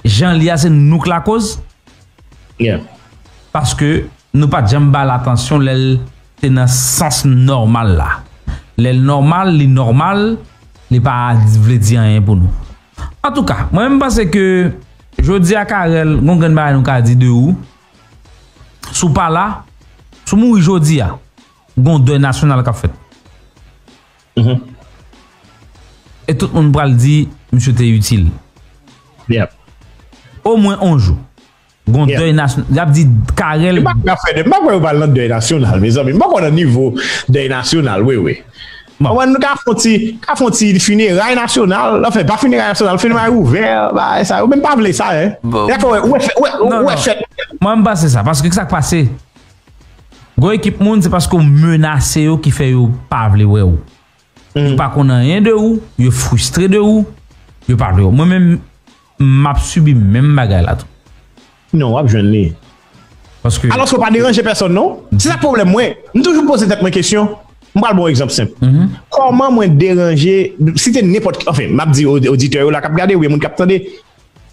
jan li a, se nou k lakoz. Paske nou pa t janm ba l atansyon lè l te nan sans nòmal la. Lè l nòmal, li nòmal, li pa vle di anyen pou nou. Antouka, mwen menm m panse ke jodi a, Carel, gon grenn bagay nou ka di de ou. Si w pa la, si w mouri jodi a, gon dèy nasyonal k ap fèt. E tout moun pral di, "Misye te itil." Omwen on jou. Gon dèy nasyonal. Y ap di Carel. M pa kwè y ap fè dèy, m pa kwè yo pral nan dèy nasyonal, mezanmi. M pa kwè nan nivo dèy nasyonal, wi, wi. Bon. Konprann, nou ka fè yon ti, ka fè yon ti fineray nasyonal. Anfen, pa fineray nasyonal, fineray ouvè, bagay sa yo. Men m pa vle sa, en. Bon. Dakò, wè, wè, fè, wè, non, wè, non. Fèt. Mwen, m panse sa, paske sa k pase? Gwo ekip moun, se paske w menase yo ki fè yo pa vle wè w. Yo pa konn anyen de ou, yo fristre de ou, yo pa vle w. Mwen menm, m ap sibi menm bagay la tou. Non, w ap jwenn li. Paske alòske w pa deranje pèsòn, non? Se sa k pwoblèm mwen. M toujou poze tèt mwen kesyon. M pral ba w egzanp senp. Kòman mwen deranje, site nenpòt ki, anfen, m ap di o-, oditè yo la k ap gade oubyen moun k ap tande,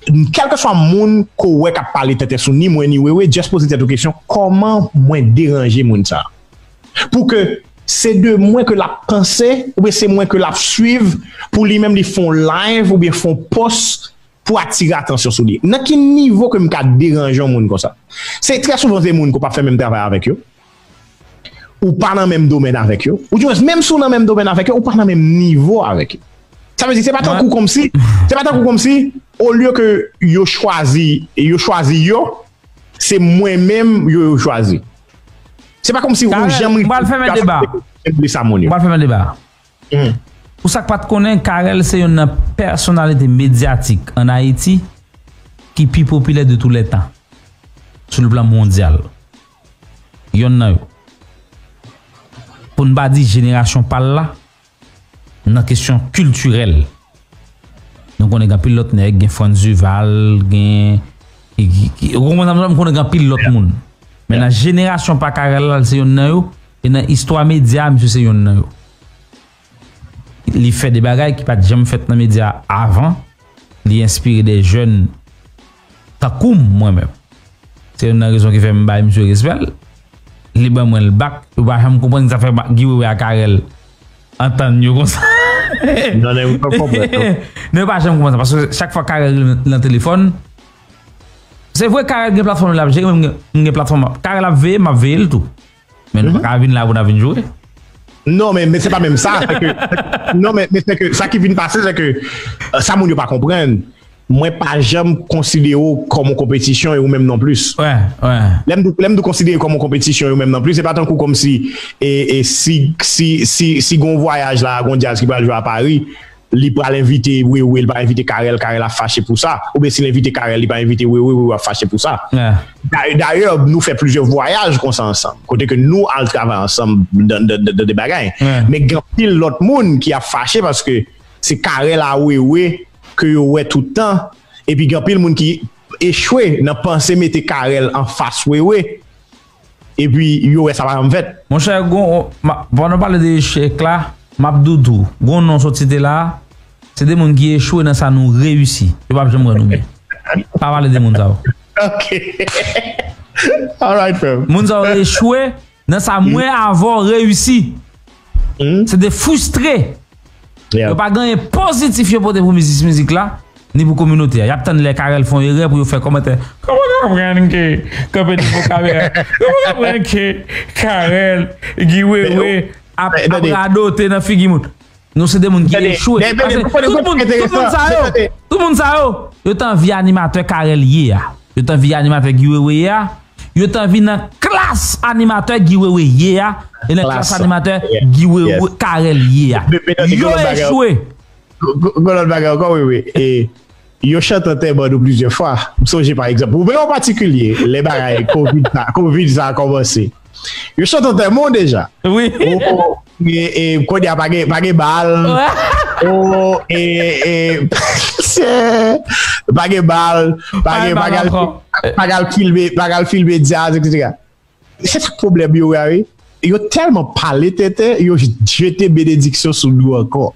kèlkeswa moun ke w wè k ap pale tenten sou ni mwen ni Wewe, just poze tèt ou kesyon, kòman mwen deranje moun sa? Pou ke se de mwen ke l ap panse, oubyen se mwen ke l ap swiv, pou li menm li fè yon live oubyen fè yon post pou atire atansyon sou li. Nan ki nivo ke m ka deranje yon moun konsa? Se trè souvan se moun ke w p ap fè menm travay avèk yo, ou pa nan menm domèn avèk yo, oudimwens menm si w nan menm domèn avèk yo, ou pa nan menm nivo avèk yo. Sa vle di, se pa tankou kòmsi, se pa tankou kòmsi, olye ke yo chwazi, yo chwazi yo, se mwen menm yo, yo chwazi. Se pa kòmsi ou janm rive. Mwen pral fèmen deba. Mwen pral fèmen deba. Pou sa k pa t konnen, Carel se youn nan pèsonalite medyatik ann Ayiti ki pi popilè de tou lè tan sou le plan mondyal. Youn nan yo. Pou n pa di jenerasyon pa l la, nan kesyon kiltirèl. Nou konnen gen anpil lòt nèg, gen Frantz Duval, gen, ki, ki, ki, ou konprann sa m konnen gen anpil lòt moun. Men nan jenerasyon pa Carel la, se youn nan yo, e nan istwa medya, misye se youn nan yo. Li fè de bagay ki pa t janm fèt nan medya avan. Li enspire de jèn tankou m, mwen menm. Se youn nan rezon ki fè m bay misye respè l. Li ban mwen l bak. Yo pa janm konprann sa fè Guy Wewe ak Carel antann yo konsa. Non, non, yo pa konprann, non. Non, yo pa janm konprann sa. Paske chak fwa Carel rele m nan telefòn, se vre Carel gen platfòm l ap jere, men m gen, m gen platfòm. Carel ap veye m, m ap veye l tou. Men nou pa ka vin la pou n ap vin joure. Non, men, men se pa menm sa. Se ke, non, men, men se ke, sa ki vin pase, se ke, euh, sa moun yo pa konprann, mwen pa janm konsidere w kòm yon konpetisyon e ou menm non plis. Lè m di, lè m di w konsidere kòm yon konpetisyon e ou menm non plis, se pa tankou kòmsi, e, e si, si, si, si gon vwayaj la, gon djaz ki pral jwe a Pari, li pral envite Wewe, li pa envite Carel, Carel ap fache pou sa. Oubyen si l envite Carel, li pa envite Wewe, Wewe ap fache pou sa. Da-, dayè, nou fè plizyè vwayaj konsa ansanm, kote ke nou al travay ansanm nan, nan, nan, nan de bagay. Men gen anpil lòt moun ki ap fache paske se Carel a Wewe ke yo wè tout tan, epi gen anpil moun ki echwe nan panse mete Carel anfas Wewe. Epi yo wè sa pa janm fèt. Monchè, gon, ma, pandan w pale de echèk la, m ap di w tou, gon non sot site la, se de moun ki echwe nan sa nou reyisi. Yo p ap janm wè nou byen. Pa pale de moun sa yo. Ok. Alright, frè m. Moun sa yo echwe nan sa mwen avè w reyisi. Se de fristre. Yo pa gen anyen pozitif yo pote pou misis mizik la, ni pou kominote a. Y ap tann lè Carel fè yon erè pou yo fè kòmantè. Kòman w ka pran ke kanpe devan kamera? Kòman w ka pran ke Carel, Guy Wewe ap, ap radote nan figi moun? Nou se de moun ki echwe. Paske tout moun, tout moun sa yo, tout moun sa yo, yo t anvi animatè Carel ye a. Yo t anvi animatè Guy Wewe ye a. Yo t anvi nan klas animatè Guy Wewe ye a, e nan klas animatè Guy Wewe Carel ye a. Yo echwe. Gon lòt bagay ankò, wi, wi. E, yo chante antèman nou plizyè fwa. M sonje, pa egzanp, pou mwen an patikilye, lè bagay kovid sa, kovid sa a kòmanse. Yo chante antèman w deja. Wi. O, e, e, kounye a pa gen, pa gen bal. O, e, e, pa gen bal, pa gen, pa gen, pa gen filme, pa gen filme djaz, etsetera. Se sa k pwoblèm yo a, wi. Yo tèlman pale tenten, yo jete benediksyon sou nou ankò.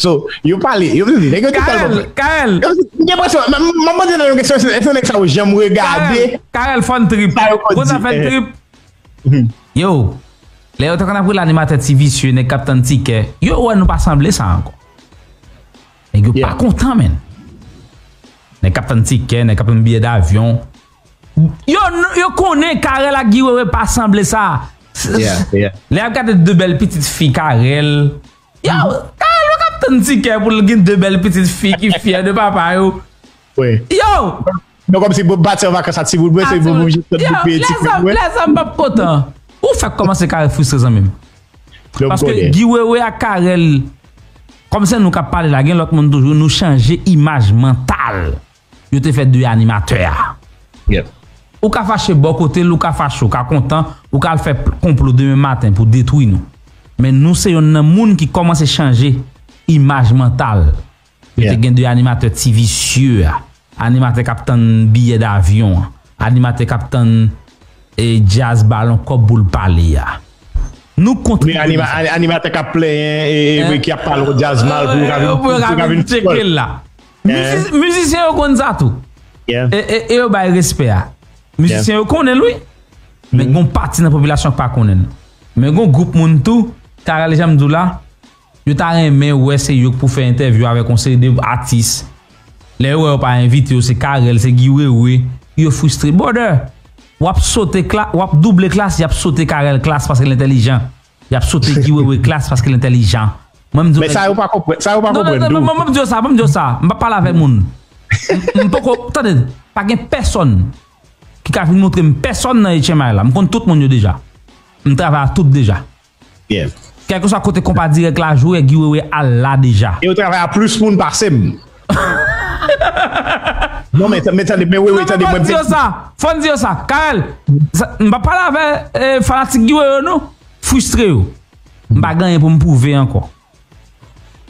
So, yo pale, yo di, nèg yo te tèlman Kael, Kael. M gen enpresyon, m, m, m ap mande nan yon kesyon, èske nèg sa yo janm regade Kael, Kael fè n trip. Sa yo konn di. Konn sa fè n trip? Yo, lè yo te konn ap rele animatè ti visye, nèg k ap tann tikè, yo wè nou pa sanble sa ankò. Nèg yo pa kontan, menn. Nèg k ap tann tikè, nèg k ap tann biyè davyon. Yo, yo konnen Carel ak Guy Wewe pa sanble sa. Lè y ap gade de bèl pitit fi Carel. Yo, Carel, ou k ap tann tikè pou l gen de bèl pitit fi ki fyè de papa yo. Yo! Non, kòmsi pou pati an vakans ak timoun mwen, se pou mwen jis tann pou peye tikè mwen. Lèzòm, lèzòm p ap kontan. Ou fèk kòmanse kare fristre, zanmi m. Paske Guy Wewe ak Carel, kòm se nou k ap pale la, gen lòt moun toujou, nou chanje imaj mantal yo te fè de animatè a. Ou ka fache bò kote l, ou ka fache, ou ka kontan, ou ka al fè pl-, konplo demen maten pou detwi nou. Men nou se yonn nan moun ki kòmanse chanje imaj mantal. Yo te gen de animatè ti visye a, animatè k ap tann biyè davyon an, animatè k ap tann, e, djaz ba l yon kòb pou l pale a. Nou kontre. Men anima-, ani-, animatè k ap plenyen, e, e, ki ap pale yon djaz mal pou yo ka vin, pou yo ka vin tcheke l la. Mizi- mizisyen yo konn sa tou. E, e, e yo bay respè a. Mizisyen yo konnen l, wi. Men gon pati nan popilasyon ki pa konnen l. Men gon gwoup moun tou, Carel, jan m di w la, yo ta renmen wè se yo k pou fè entèvyou avèk yon seri de atis. Lè yo wè yo pa envite yo, se Carel, se Guy Wewe, yo fristre. Brother, w ap sote kla, w ap double klas, y ap sote Carel klas paske l entèlijan. Y ap sote Guy Wewe klas paske l entèlijan. Mwen, m di w, men sa yo pa konprann, sa yo pa konprann tou. Mwen, m di w sa, mwen, m di w sa. M p ap pale avèk moun. M, m poko, tande, pa gen pèsonn ki ka vin montre m pèsonn nan H M I la. M konn tout moun yo deja. M travay ak tout deja. Kèlkeswa kote konpa dirèk la jwe, Guy Wewe al la deja. E yo travay ak plis moun pase m. Non, men, men tande, men Wewe, tande, mwen, m di yo sa. Fò n di yo sa. Carel, m p ap pale avè, eh, fanatik Guy Wewe yo, non. Fristre yo. M pa gen anyen pou m pwouve ankò.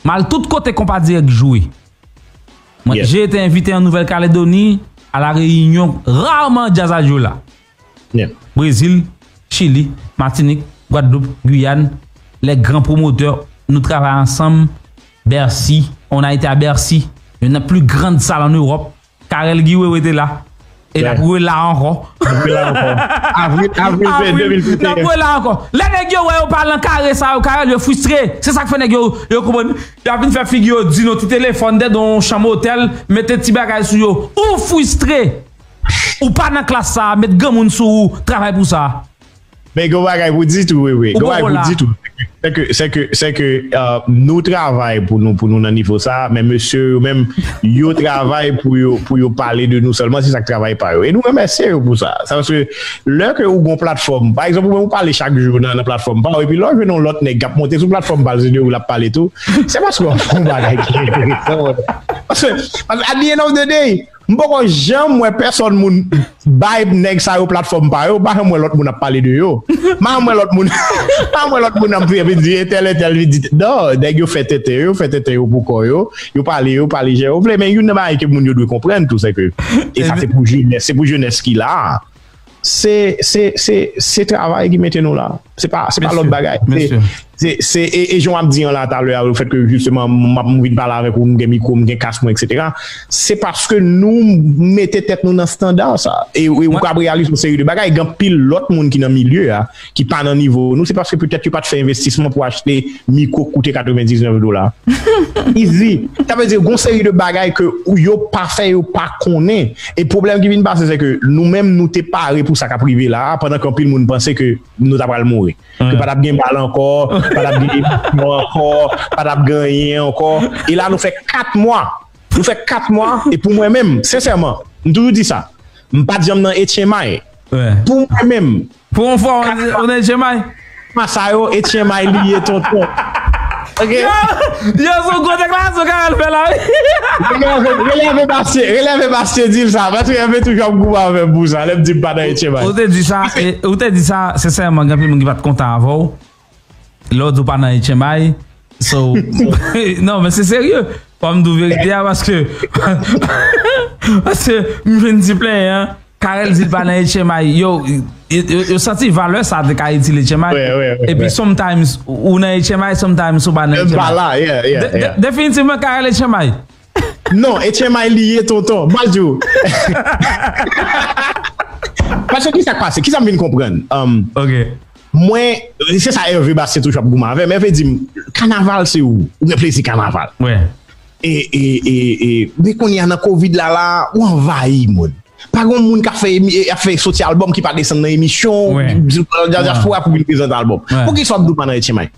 M al tout kote konpa dirèk jwe. Mwen, j'ai été invité en Nouvelle-Calédonie à la réunion rarement Jazz a Joe la. Brezil, Chili, Matinik, Gwadloup, Giyàn, les grands promoteurs, nou travay ansanm. Bercy, on a été à Bercy, youn nan pli grann sal an Ewòp. Carel Guy Wewe te la. E l ap rela ankò. L ap rela ankò. Avril, avril de mil venteyen. L ap rela ankò. Lè nèg yo wè yo pa nan kare sa yo, Carel, yo fristre. Se sa k fè nèg yo, yo konprann. Y ap vin fè figi yo di nan ti telefòn, dèyè yon chanm otèl, mete ti bagay sou yo. Ou fristre. Ou pa nan klas sa, met granmoun sou ou, travay pou sa. Men gen yon bagay pou di tou, wi, wi. Gen yon bagay pou di tou. Se ke, se ke, se ke, euh, nou travay pou nou, pou nou nan nivo sa, men mesye yo menm, yo travay pou yo, pou yo pale de nou sèlman, se sa k travay pa yo. E nou remèsye yo pou sa. Sa paske lè ke ou gon platfòm, pa egzanp, ou menm ou pale chak jou nan, nan platfòm pa w, epi lè w jwenn yon lòt nèg k ap monte sou platfòm pa l, se de ou l ap pale tou, se paske w ap fè yon bagay ki enteresan, wè. Paske, paske at the end of the day, m poko janm wè pèsonn moun bay nèg sa yo platfòm pa yo, m pa janm wè lòt moun ap pale de yo. M pa janm wè lòt moun, m pa janm wè lòt moun ap vin di entèl, entèl vin di, non, nèg yo fè tenten yo, fè tenten yo pou kò yo, yo pale, yo pale jan yo vle, men youn nan bagay ke moun yo dwe konprann tou, se ke, e sa se pou jenès, se pou jenès ki la a. Se, se, se, se travay ki mete nou la. Se pa, se pa lòt bagay. Se, se, se, e, e jan w ap di an la talè a, le fèt ke jisteman m ap, m vin pale avèk ou, m gen mikwo, m gen kas mwen, etsetera. Se paske nou mete tèt nou nan estanda sa. E, e ou ka ap reyalize yon seri de bagay. Gen anpil lòt moun ki nan milye a, ki pa nan nivo nou, se paske petèt yo pa t fè envestisman pou achte mikwo k koute katrevendiznèf dola. Easy. Sa vle di, gon seri de bagay ke ou, yo pa fè, yo pa konnen. E pwoblèm ki vin pase, se ke nou menm, nou te pare pou sa k ap rive la a, pandan ke anpil moun panse ke nou ta pral mouri. Ke pa t ap gen bal ankò, pa t ap gen emisyon ankò, pa t ap gen anyen ankò. E la, nou fè kat mwa. Nou fè kat mwa, e pou mwen menm, sensèman, m toujou di sa, m pa t janm nan H M I. Pou mwen menm, Pou yon fwa, ou nan H M I? Mwa sa yo, H M I li ye, tonton. Ok? Yo, yo, se yon gwo deklarasyon Carel fè la, wi. Releve, releve Bastien, releve Bastien di l sa. Paske Hervé toujou ap goumen avè m pou sa, lè m di m pa nan H M I. Ou te di sa, e, ou te di sa, sensèman, gen anpil moun ki pa t kontan avè w. Lè w di w pa nan H M I, so, non, men se serye. Fò m di w verite a, paske, paske m jwenn ti plenyen an. Carel di l pa nan H M I. Yo, yo, yo, yo santi valè sa te ka itil H M I. Epi sometimes, ou nan H M I, sometimes ou pa nan H M I. De-, de-, definitivman, Carel H M I. Non, H M I li ye, tonton. Mwen di w. Paske ki sa k pase? Ki sa m vin konprann? Um, mwen, se sa Hervé Bastien toujou ap goumen avè m. Hervé di m, kanaval se ou. Ou gen plezi kanaval. E, e, e, e, men kounye a nan kovid la, la, ou anvayi moun. Pa gen moun k ap fè emi-, ap fè soti albòm ki pa desann nan emisyon, dyaspora pou vin prezante albòm. Poukisa w ap di w pa nan H M I?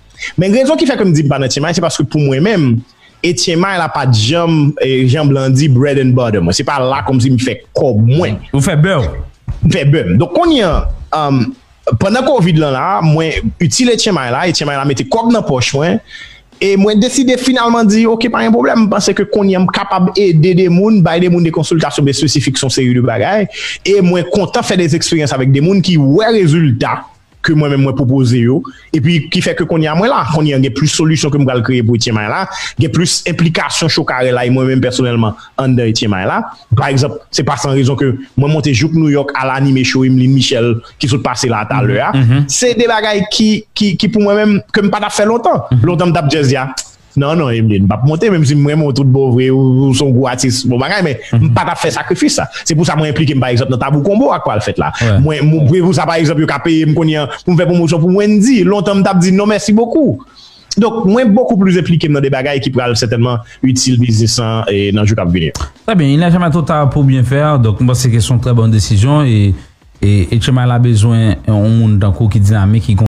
Men rezon ki fè ke m di m pa nan H M I, se paske pou mwen menm, H M I la pa t janm, eh, jan blan di, bread and butter mwen. Se pa la kòmsi m fè kòb mwen. Ou fè bè w. M fè bè m. Donk, kounye a, um, pandan kovid lan la, mwen itil H M I la, H M I la mete kòb nan pòch mwen, e mwen deside finalman di, oke, pa gen pwoblèm, m panse ke kounye a m kapab ede de moun, bay de moun de konsiltasyon byen espesifik sou yon seri de bagay, e mwen kontan fè de eksperyans avèk de moun ki wè rezilta ke mwen menm mwen pwopoze yo, epi ki fè ke kounye a mwen la, kounye a gen plis solisyon ke m pral kreye pou H M I la, gen plis enplikasyon Cho Carel la, e mwen menm pèsonèlman anndan H M I la. Pa egzanp, se pa san rezon ke mwen monte jouk Nouyòk al anime show Emeline Michel ki sot pase la talè a. Se de bagay ki, ki, ki pou mwen menm, ke m pa t ap fè lontan. Lontan m t ap just di a, Non, non, Emeline, m p ap monte, menm si m renmen w tout bon vre, ou, ou se yon gwo atis, bon bagay, men m pa t ap fè sakrifis sa. Se pou sa mwen enplike m, pa egzanp, nan Tabou Konbo a k pral fèt la. Mwen, mwen, se pou sa, pa egzanp, yo ka peye m kounye a pou m fè pwomosyon pou Wendy. Lontan, m t ap di non, mèsi bokou. Donk, mwen bokou plis enplike m nan de bagay ki pral sètènman itil biznis lan, e, nan jou k ap vini yo. Très bien, il n'est jamais trop tard pour bien faire. Donk, mwen panse ke se yon trè bon desizyon e, e, H M I la bezwen yon moun tankou ki dinamik, ki